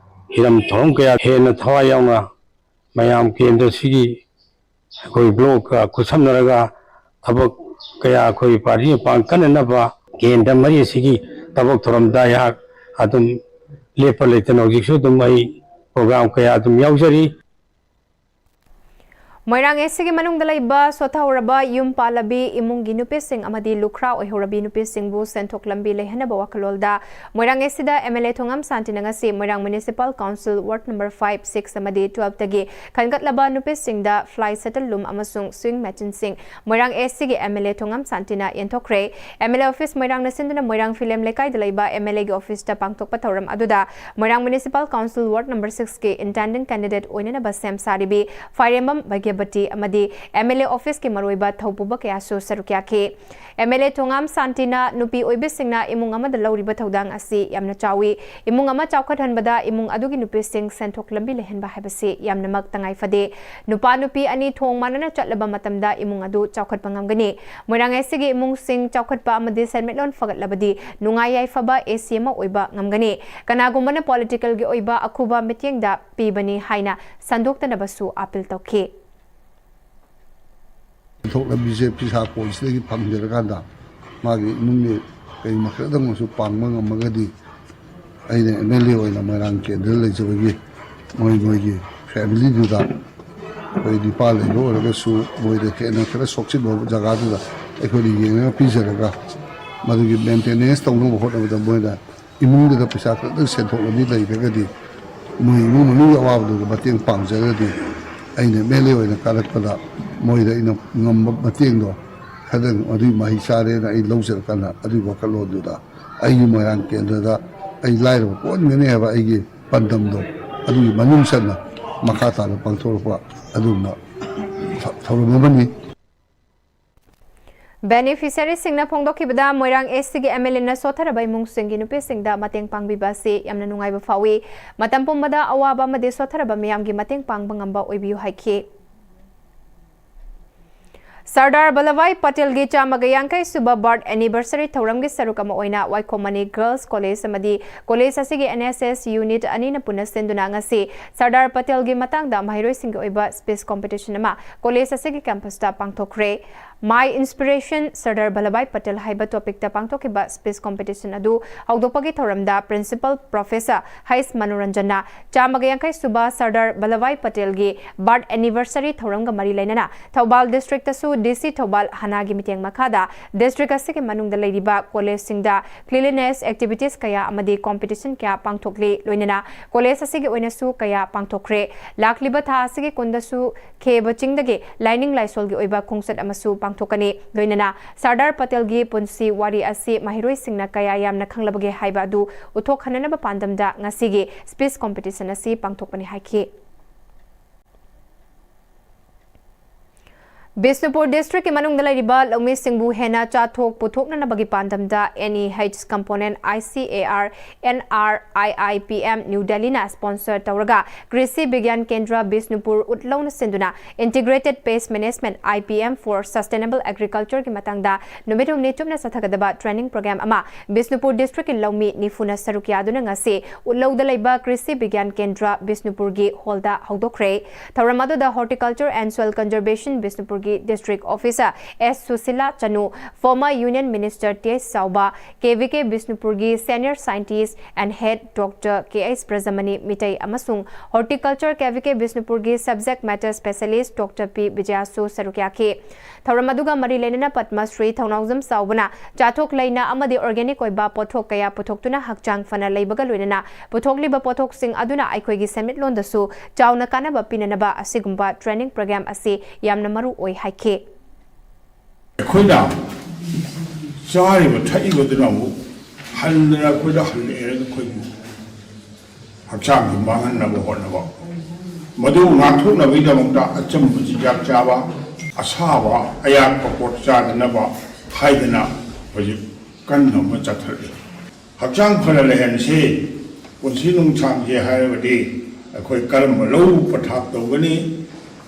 ꯍꯤꯔꯝ ꯊꯧꯔꯝ ꯀꯌꯥ ꯍꯦꯟꯅ ꯊꯋꯥꯏ ꯌꯥꯎꯅ ꯃꯌꯥꯝ ꯀꯦꯟꯗ꯭ꯔꯁꯤꯒꯤ ꯑꯩꯈꯣꯏ ꯕ꯭ꯂꯣꯛꯀ ꯈꯨꯠꯁꯝꯅꯔꯒ ꯊꯕꯛ ꯀꯌꯥ ꯑꯩꯈꯣꯏ ꯄꯥꯔꯇꯤ ꯃꯄꯥꯡ ꯀꯟꯅꯅꯕ ꯀꯦꯟꯗ꯭ꯔ ꯃꯔꯤ ꯑꯁꯤꯒꯤ ꯊꯕꯛ ꯊꯧꯔꯝꯗ ꯑꯩꯍꯥꯛ ꯑꯗꯨꯝ ꯂꯦꯞꯄ ꯂꯩꯇꯅ ꯍꯧꯖꯤꯛꯁꯨ ꯑꯗꯨꯝ ꯑꯩ ꯄ꯭ꯔꯣꯒ꯭ꯔꯥꯝ ꯀꯌꯥ ꯑꯗꯨꯝ ꯌꯥꯎꯖꯔꯤ꯫ ꯃꯣꯏꯔꯥꯡ ꯑꯦꯁ ꯁꯤꯒꯤ ꯃꯅꯨꯡꯗ ꯂꯩꯕ ꯁꯣꯊꯍꯧꯔꯕ ꯌꯨꯝ ꯄꯥꯜꯂꯕꯤ ꯏꯃꯨꯡꯒꯤ ꯅꯨꯄꯤꯁꯤꯡ ꯑꯃꯗꯤ ꯂꯨꯈ꯭ꯔꯥ ꯑꯣꯏꯍꯧꯔꯕꯤ ꯅꯨꯄꯤꯁꯤꯡꯕꯨ ꯁꯦꯟꯊꯣꯛ ꯂꯝꯕꯤ ꯂꯩꯍꯟꯅꯕ ꯋꯥꯈꯜꯂꯣꯟꯗ ꯃꯣꯏꯔꯥꯡ ꯑꯦꯁ ꯁꯤꯗ ꯑꯦꯝ ꯑꯦꯜ ꯑꯦ ꯊꯣꯉꯥꯝ ꯁꯥꯟꯇꯤꯅ ꯉꯁꯤ Moirang municipal council ward number five, six ꯑꯃꯗꯤ ꯇꯨꯋꯦꯜꯐꯇꯒꯤ ꯈꯟꯒꯠꯂꯕ ꯅꯨꯄꯤꯁꯤꯡꯗ ꯐ꯭ꯂꯥꯏ ꯁꯇꯜ ꯂꯨꯝ ꯑꯃꯁꯨꯡ ꯁ꯭ꯋꯤꯡ ꯃꯦꯆꯤꯟꯁꯤꯡ ꯃꯣꯏꯔꯥꯡ ꯑꯦꯁ ꯁꯤꯒꯤ ꯑꯦꯝ ꯑꯦꯜ ꯑꯦ ꯊꯣꯉꯥꯝ ꯁꯥꯟꯇꯤꯅ ꯌꯦꯟꯊꯣꯛꯈ꯭ꯔꯦ꯫ ꯑꯦꯝ ꯑꯦꯜ ꯑꯦ ꯑꯣꯐꯤꯁ ꯃꯣꯏꯔꯥꯡꯅ ꯁꯤꯟꯗꯨꯅ ꯃꯣꯏꯔꯥꯡ ꯐꯤꯂꯦꯝ ꯂꯩꯀꯥꯏꯗ ꯂꯩꯕ ꯑꯦꯝ ꯑꯦꯜ ꯑꯦꯒꯤ ꯑꯣꯐꯤꯁꯇ ꯄꯥꯡꯊꯣꯛꯄ ꯊꯧꯔꯝ ꯑꯗꯨꯗ ꯃꯣꯏꯔꯥꯡ ꯃ꯭ꯌꯨꯅꯤꯁꯤꯄꯥꯜ ꯀꯥꯎꯟꯁꯤꯜ ꯋꯥꯔꯗ ꯅꯝꯕꯔ ꯁꯤꯛꯁꯀꯤ ꯏꯟꯇꯦꯟꯗꯦꯟ ꯀꯦꯟꯗꯤꯗꯦꯠ ꯑꯣꯏꯅꯅꯕ ꯁꯦꯝ ꯁꯥꯔꯤꯕꯤ ꯐꯥꯏꯔꯦꯝꯕꯝ ꯚꯥꯒ꯭ꯌꯕꯇꯤ ꯑꯃꯗꯤ ꯑꯦꯝ ꯑꯦꯜ ꯑꯦ ꯑꯣꯐꯤꯁꯀꯤ ꯃꯔꯨꯑꯣꯏꯕ ꯊꯧꯄꯨꯕ ꯀꯌꯥꯁꯨ ꯁꯔꯨꯛ ꯌꯥꯈꯤ꯫ ꯑꯦꯝ ꯑꯦꯜ ꯑꯦ ꯊꯣꯉꯥꯝ ꯁꯥꯟꯇꯤꯅ ꯅꯨꯄꯤ ꯑꯣꯏꯕꯤꯁꯤꯡꯅ ꯏꯃꯨꯡ ꯑꯃꯗ ꯂꯧꯔꯤꯕ ꯊꯧꯗꯥꯡ ꯑꯁꯤ ꯌꯥꯝꯅ ꯆꯥꯎꯏ꯫ ꯏꯃꯨꯡ ꯑꯃ ꯆꯥꯎꯈꯠꯍꯟꯕꯗ ꯏꯃꯨꯡ ꯑꯗꯨꯒꯤ ꯅꯨꯄꯤꯁꯤꯡ ꯁꯦꯟꯊꯣꯛ ꯂꯝꯕꯤ ꯂꯩꯍꯟꯕ ꯍꯥꯏꯕꯁꯤ ꯌꯥꯝꯅꯃꯛ ꯇꯉꯥꯏ ꯐꯗꯦ꯫ ꯅꯨꯄꯥ ꯅꯨꯄꯤ ꯑꯅꯤ ꯊꯣꯡ ꯃꯥꯟꯅꯅ ꯆꯠꯂꯕ ꯃꯇꯝꯗ ꯏꯃꯨꯡ ꯑꯗꯨ ꯆꯥꯎꯈꯠꯄ ꯉꯝꯒꯅꯤ꯫ ꯃꯣꯏꯔꯥꯡ ꯑꯦꯁ ꯁꯤꯒꯤ ꯏꯃꯨꯡꯁꯤꯡ ꯆꯥꯎꯈꯠꯄ ꯑꯃꯗꯤ ꯁꯦꯟꯃꯤꯠꯂꯣꯟ ꯐꯒꯠꯂꯕꯗꯤ ꯅꯨꯡꯉꯥꯏ ꯌꯥꯏꯐꯕ ꯑꯦ ꯁꯤ ꯑꯃ ꯑꯣꯏꯕ ꯉꯝꯒꯅꯤ꯫ ꯀꯅꯥꯒꯨꯝꯕꯅ ꯄꯣꯂꯤꯇꯤꯀꯦꯜꯒꯤ ꯑꯣꯏꯕ ꯑꯈꯨꯕ ꯃꯤꯠꯌꯦꯡꯗ ꯄꯤꯕꯅꯤ ꯍꯥꯏꯅ ꯁꯟꯗꯣꯛꯇꯅꯕꯁꯨ ꯑꯥꯄꯤꯜ ꯇꯧꯈꯤ꯫ ꯁꯦꯟꯊꯣꯛ ꯂꯝꯕꯤꯁꯦ ꯐꯤꯁꯥ ꯀꯣꯟꯁꯤꯗꯒꯤ ꯐꯪꯖꯔꯀꯥꯟꯗ ꯃꯥꯒꯤ ꯏꯃꯨꯡꯒꯤ ꯀꯩ ꯃꯈꯜꯗꯪ ꯑꯣꯏꯔꯁꯨ ꯄꯥꯡꯕ ꯉꯝꯃꯒꯗꯤ ꯑꯩꯅ ꯑꯦꯝ ꯑꯦꯜ ꯑꯦ ꯑꯣꯏꯅ ꯃꯣꯏꯔꯥꯡ ꯀꯦꯟꯗ꯭ꯔ ꯂꯩꯖꯕꯒꯤ ꯃꯣꯏ ꯃꯣꯏꯒꯤ ꯐꯦꯃꯤꯂꯤꯗꯨꯗ ꯑꯩꯈꯣꯏ ꯅꯨꯄꯥ ꯂꯩꯕ ꯑꯣꯏꯔꯒꯁꯨ ꯃꯣꯏꯗ ꯍꯦꯟꯅ ꯈꯔ ꯁꯣꯛꯆꯤꯟꯕ ꯖꯒꯥꯗꯨꯗ ꯑꯩꯈꯣꯏꯅ ꯌꯦꯡꯉꯒ ꯄꯤꯖꯔꯒ ꯃꯗꯨꯒꯤ ꯃꯦꯟꯇꯦꯅꯦꯟꯁ ꯇꯧꯅꯕ ꯍꯣꯠꯅꯕꯗ ꯃꯣꯏꯅ ꯏꯃꯨꯡꯗꯨꯗ ꯄꯩꯁꯥ ꯈꯛꯇꯪ ꯁꯦꯟꯊꯣꯛ ꯂꯝꯕꯤ ꯂꯩꯔꯒꯗꯤ ꯃꯣꯏ ꯏꯃꯨꯡ ꯃꯅꯨꯡꯒꯤ ꯑꯋꯥꯕꯗꯨꯗ ꯃꯇꯦꯡ ꯄꯥꯡꯖꯔꯒꯗꯤ ꯑꯩꯅ ꯑꯦꯝ ꯑꯦꯜ ꯑꯦ ꯑꯣꯏꯅ ꯀꯥꯔꯛꯄꯗ ꯃꯣꯏꯗ ꯑꯩꯅ ꯉꯝꯕ ꯃꯇꯦꯡꯗꯣ ꯈꯔꯗꯪ ꯑꯗꯨꯒꯤ ꯃꯍꯩ ꯆꯥꯔꯦꯅ ꯑꯩ ꯂꯧꯖꯔꯀꯥꯟꯗ ꯑꯗꯨꯒꯤ ꯋꯥꯈꯜꯂꯣꯟꯗꯨꯗ ꯑꯩꯒꯤ ꯃꯣꯏꯔꯥꯡ ꯀꯦꯟꯗ꯭ꯔꯗ ꯑꯩ ꯂꯥꯏꯔꯕ ꯀꯣꯛꯍꯟꯒꯅꯤ ꯍꯥꯏꯕ ꯑꯩꯒꯤ ꯄꯥꯟꯗꯝꯗꯣ ꯑꯗꯨꯒꯤ ꯃꯅꯨꯡ ꯆꯟꯅ ꯃꯈꯥ ꯇꯥꯅ ꯄꯥꯡꯊꯣꯔꯛꯄ ꯑꯗꯨꯒꯨꯝꯕ ꯊ-, ꯊꯧꯔꯝ ꯑꯃꯅꯤ꯫ ꯕꯦꯅꯤꯐꯤꯁꯔꯤꯁꯤꯡꯅ ꯐꯣꯡꯗꯣꯛꯈꯤꯕꯗ ꯃꯣꯏꯔꯥꯡ ꯑꯦꯁ ꯁꯤꯒꯤ ꯑꯦꯝ ꯑꯦꯜ ꯑꯦꯅ ꯁꯣꯠꯊꯔꯕ ꯏꯃꯨꯡꯁꯤꯡꯒꯤ ꯅꯨꯄꯤꯁꯤꯡꯗ ꯃꯇꯦꯡ ꯄꯥꯡꯕꯤꯕ ꯑꯁꯤ ꯌꯥꯝꯅ ꯅꯨꯡꯉꯥꯏꯕ ꯐꯥꯎꯏ꯫ ꯃꯇꯝ ꯄꯨꯝꯕꯗ ꯑꯋꯥꯕ ꯑꯃꯗꯤ ꯁꯣꯠꯊꯔꯕ ꯃꯤꯌꯥꯝꯒꯤ ꯃꯇꯦꯡ ꯄꯥꯡꯕ ꯉꯝꯕ ꯑꯣꯏꯕꯤꯌꯨ ꯍꯥꯏꯈꯤ꯫ ꯁꯔꯗꯥꯔ ꯚꯜꯂꯚꯚꯥꯏ ꯄꯇꯦꯜꯒꯤ ꯆꯥꯝꯃꯒ ꯌꯥꯡꯈꯩ ꯁꯨꯕ ꯕꯥꯔꯊ ꯑꯦꯅꯤꯚꯔꯁꯔꯤ ꯊꯧꯔꯝꯒꯤ ꯁꯔꯨꯛ ꯑꯃ ꯑꯣꯏꯅ ꯋꯥꯏꯈꯣꯝ ꯃꯅꯤ ꯒꯔꯜꯁ ꯀꯣꯂꯦꯖ ꯑꯃꯗꯤ ꯀꯣꯂꯦꯖ ꯑꯁꯤꯒꯤ ꯑꯦꯟ ꯑꯦꯁ ꯑꯦꯁ ꯌꯨꯅꯤꯠ ꯑꯅꯤꯅ ꯄꯨꯟꯅ ꯁꯤꯟꯗꯨꯅ ꯉꯁꯤ ꯁꯔꯗꯥꯔ ꯄꯇꯦꯜꯒꯤ ꯃꯇꯥꯡꯗ ꯃꯍꯩꯔꯣꯏꯁꯤꯡꯒꯤ ꯑꯣꯏꯕ ꯁ꯭ꯄꯤꯆ ꯀꯣꯝꯄꯤꯇꯤꯁꯟ ꯑꯃ ꯀꯣꯂꯦꯖ ꯑꯁꯤꯒꯤ ꯀꯦꯝꯄꯁꯇ ꯄꯥꯡꯊꯣꯛꯈ꯭ꯔꯦ꯫ My Inspiration Sardar Vallabhbhai Patel ꯍꯥꯏꯕ ꯇꯣꯄꯤꯛꯇ ꯄꯥꯡꯊꯣꯛꯈꯤꯕ ꯁ꯭ꯄꯤꯆ ꯀꯣꯝꯄꯤꯇꯤꯁꯟ ꯑꯗꯨ ꯍꯧꯗꯣꯛꯄꯒꯤ ꯊꯧꯔꯝꯗ ꯄ꯭ꯔꯤꯟꯁꯤꯄꯜ ꯄ꯭ꯔꯣꯐꯦꯁꯔ ꯍꯩꯁ ꯃꯅꯣꯔꯟꯖꯟꯅ ꯆꯥꯝꯃꯒ ꯌꯥꯡꯈꯩ ꯁꯨꯕ ꯁꯔꯗꯥꯔ ꯚꯜꯂꯚꯚꯥꯏ ꯄꯇꯦꯜꯒꯤ ꯕꯥꯔꯊ ꯑꯦꯅꯤꯚꯔꯁꯔꯤ ꯊꯧꯔꯝꯒ ꯃꯔꯤ ꯂꯩꯅꯅ ꯊꯧꯕꯥꯜ ꯗꯤꯁꯇ꯭ꯔꯤꯛꯇꯁꯨ ꯗꯤ ꯁꯤ ꯊꯧꯕꯥꯜ ꯍꯅꯥꯒꯤ ꯃꯤꯠꯌꯦꯡ ꯃꯈꯥꯗ ꯗꯤꯁꯇ꯭ꯔꯤꯛ ꯑꯁꯤꯒꯤ ꯃꯅꯨꯡꯗ ꯂꯩꯔꯤꯕ ꯀꯣꯂꯦꯖꯁꯤꯡꯗ ꯀ꯭ꯂꯤꯟꯂꯤꯅꯦꯁ ꯑꯦꯛꯇꯤꯚꯤꯇꯤꯁ ꯀꯌꯥ ꯑꯃꯗꯤ ꯀꯣꯝꯄꯤꯇꯤꯁꯟ ꯀꯌꯥ ꯄꯥꯡꯊꯣꯛꯂꯤ꯫ ꯂꯣꯏꯅꯅ ꯀꯣꯂꯦꯖ ꯑꯁꯤꯒꯤ ꯑꯣꯏꯅꯁꯨ ꯀꯌꯥ ꯄꯥꯡꯊꯣꯛꯈ꯭ꯔꯦ꯫ ꯂꯥꯛꯂꯤꯕ ꯊꯥ ꯑꯁꯤꯒꯤ ꯀꯨꯟꯗꯁꯨ ꯈꯦꯕ ꯆꯤꯡꯗꯒꯤ ꯂꯥꯏꯅꯤꯡ ꯂꯥꯏꯁꯣꯜꯒꯤ ꯑꯣꯏꯕ ꯈꯣꯡꯆꯠ ꯑꯃꯁꯨ ꯄꯥꯡꯊꯣꯛꯀꯅꯤ꯫ ꯂꯣꯏꯅꯅ ꯁꯔꯗꯥꯔ ꯄꯇꯦꯜꯒꯤ ꯄꯨꯟꯁꯤ ꯋꯥꯔꯤ ꯑꯁꯤ ꯃꯍꯩꯔꯣꯏꯁꯤꯡꯅ ꯀꯌꯥ ꯌꯥꯝꯅ ꯈꯪꯂꯕꯒꯦ ꯍꯥꯏꯕ ꯑꯗꯨ ꯎꯠꯊꯣꯛꯍꯟꯅꯅꯕ ꯄꯥꯟꯗꯝꯗ ꯉꯁꯤꯒꯤ ꯁ꯭ꯄꯤꯆ ꯀꯣꯝꯄꯤꯇꯤꯁꯟ ꯑꯁꯤ ꯄꯥꯡꯊꯣꯛꯄꯅꯤ ꯍꯥꯏꯈꯤ꯫ ꯕꯤꯁꯅꯨꯄꯨꯔ ꯗꯤꯁꯇ꯭ꯔꯤꯛꯀꯤ ꯃꯅꯨꯡꯗ ꯂꯩꯔꯤꯕ ꯂꯧꯃꯤꯁꯤꯡꯕꯨ ꯍꯦꯟꯅ ꯆꯥꯊꯣꯛ ꯄꯨꯊꯣꯛꯅꯅꯕꯒꯤ ꯄꯥꯟꯗꯝꯗ N E H component I C A R N R I I P M new ꯗꯦꯜꯂꯤꯅ ꯁ꯭ꯄꯣꯟꯁꯔ ꯇꯧꯔꯒ ꯀ꯭ꯔꯤꯁꯤ ꯕꯤꯒ꯭ꯌꯥꯟ ꯀꯦꯟꯗ꯭ꯔ ꯕꯤꯁꯅꯨꯄꯨꯔ ꯎꯠꯂꯧꯅ ꯁꯤꯟꯗꯨꯅ Integrated Pest Management, I P M for Sustainable Agriculture ꯒꯤ ꯃꯇꯥꯡꯗ ꯅꯨꯃꯤꯠ ꯍꯨꯝꯅꯤ ꯆꯨꯞꯅ ꯆꯠꯊꯒꯗꯕ ꯇ꯭ꯔꯦꯅꯤꯡ ꯄ꯭ꯔꯣꯒ꯭ꯔꯥꯝ ꯑꯃ ꯕꯤꯁꯅꯨꯄꯨꯔ ꯗꯤꯁꯇ꯭ꯔꯤꯛꯀꯤ ꯂꯧꯃꯤ ꯅꯤꯐꯨꯅ ꯁꯔꯨꯛ ꯌꯥꯗꯨꯅ ꯉꯁꯤ ꯎꯠꯂꯧꯗ ꯂꯩꯕ ꯀ꯭ꯔꯤꯁꯤ ꯕꯤꯒ꯭ꯌꯥꯟ ꯀꯦꯟꯗ꯭ꯔ ꯕꯤꯁꯅꯨꯄꯨꯔꯒꯤ ꯍꯣꯜꯗ ꯍꯧꯗꯣꯛꯈ꯭ꯔꯦ꯫ ꯊꯧꯔꯝ ꯑꯗꯨꯗ Horticulture and Soil Conservation ꯕꯤꯁꯅꯨꯄꯨꯔꯒꯤ district officer S Sushila Chanu, former Union Minister T H Chaoba, K V K ꯕꯤꯁꯅꯨꯄꯨꯔꯒꯤ senior scientist and head Doctor K H Brajamani Meetei ꯑꯃꯁꯨꯡ Horticulture ꯀꯦ ꯚꯤ ꯀꯦ ꯕꯤꯁꯅꯨꯄꯨꯔꯒꯤ subject matter specialist Doctor P ꯕꯤꯖꯌꯥꯁꯨ ꯁꯔꯨꯛ ꯌꯥꯈꯤ꯫ ꯊꯧꯔꯝ ꯑꯗꯨꯒ ꯃꯔꯤ ꯂꯩꯅꯅ ꯄꯗꯃꯁ꯭ꯔꯤ ꯊꯧꯅꯥꯎꯖꯝ ꯆꯥꯎꯕꯅ ꯆꯥꯊꯣꯛ ꯂꯩꯅ ꯑꯃꯗꯤ organic ꯑꯣꯏꯕ ꯄꯣꯠꯊꯣꯛ ꯀꯌꯥ ꯄꯨꯊꯣꯛꯇꯨꯅ ꯍꯛꯆꯥꯡ ꯐꯅ ꯂꯩꯕꯒ ꯂꯣꯏꯅꯅ ꯄꯨꯊꯣꯛꯂꯤꯕ ꯄꯣꯠꯊꯣꯛꯁꯤꯡ ꯑꯗꯨꯅ ꯑꯩꯈꯣꯏꯒꯤ ꯁꯦꯟꯃꯤꯠꯂꯣꯟꯗꯁꯨ ꯆꯥꯎꯅ ꯀꯥꯟꯅꯕ ꯄꯤꯅꯅꯕ ꯑꯁꯤꯒꯨꯝꯕ ꯇ꯭ꯔꯦꯅꯤꯡ ꯄ꯭ꯔꯣꯒ꯭ꯔꯥꯝ ꯑꯁꯤ ꯌꯥꯝꯅ ꯃꯔꯨ ꯑꯣꯏ ꯍꯥꯏꯈꯤ꯫ ꯑꯩꯈꯣꯏꯅ ꯆꯥꯔꯤꯕ ꯊꯛꯏꯕꯗꯨꯅ ꯑꯃꯨꯛ ꯍꯟꯗꯅ ꯑꯩꯈꯣꯏꯗ ꯍꯜꯂꯛꯑꯦ꯫ ꯑꯩꯈꯣꯏꯒꯤ ꯍꯛꯆꯥꯡꯁꯤ ꯃꯥꯡꯍꯟꯅꯕ ꯍꯣꯠꯅꯕ, ꯃꯗꯨ ꯉꯥꯛꯊꯣꯛꯅꯕꯒꯤꯗꯃꯛꯇ ꯑꯆꯝꯕ ꯆꯤꯟꯖꯥꯛ ꯆꯥꯕ, ꯑꯁꯥꯕ ꯑꯌꯥꯛꯄ ꯄꯣꯠ ꯆꯥꯗꯅꯕ ꯍꯥꯏꯗꯅ ꯍꯧꯖꯤꯛ ꯀꯟꯅ ꯑꯃ ꯆꯠꯊꯔꯛꯏ꯫ ꯍꯛꯆꯥꯡ ꯐꯅ ꯂꯩꯍꯟꯁꯤ, ꯄꯨꯟꯁꯤ ꯅꯨꯡꯁꯥꯡꯁꯤ ꯍꯥꯏꯔꯕꯗꯤ ꯑꯩꯈꯣꯏ ꯀꯔꯝꯕ ꯂꯧ ꯄꯊꯥꯞ ꯇꯧꯒꯅꯤ?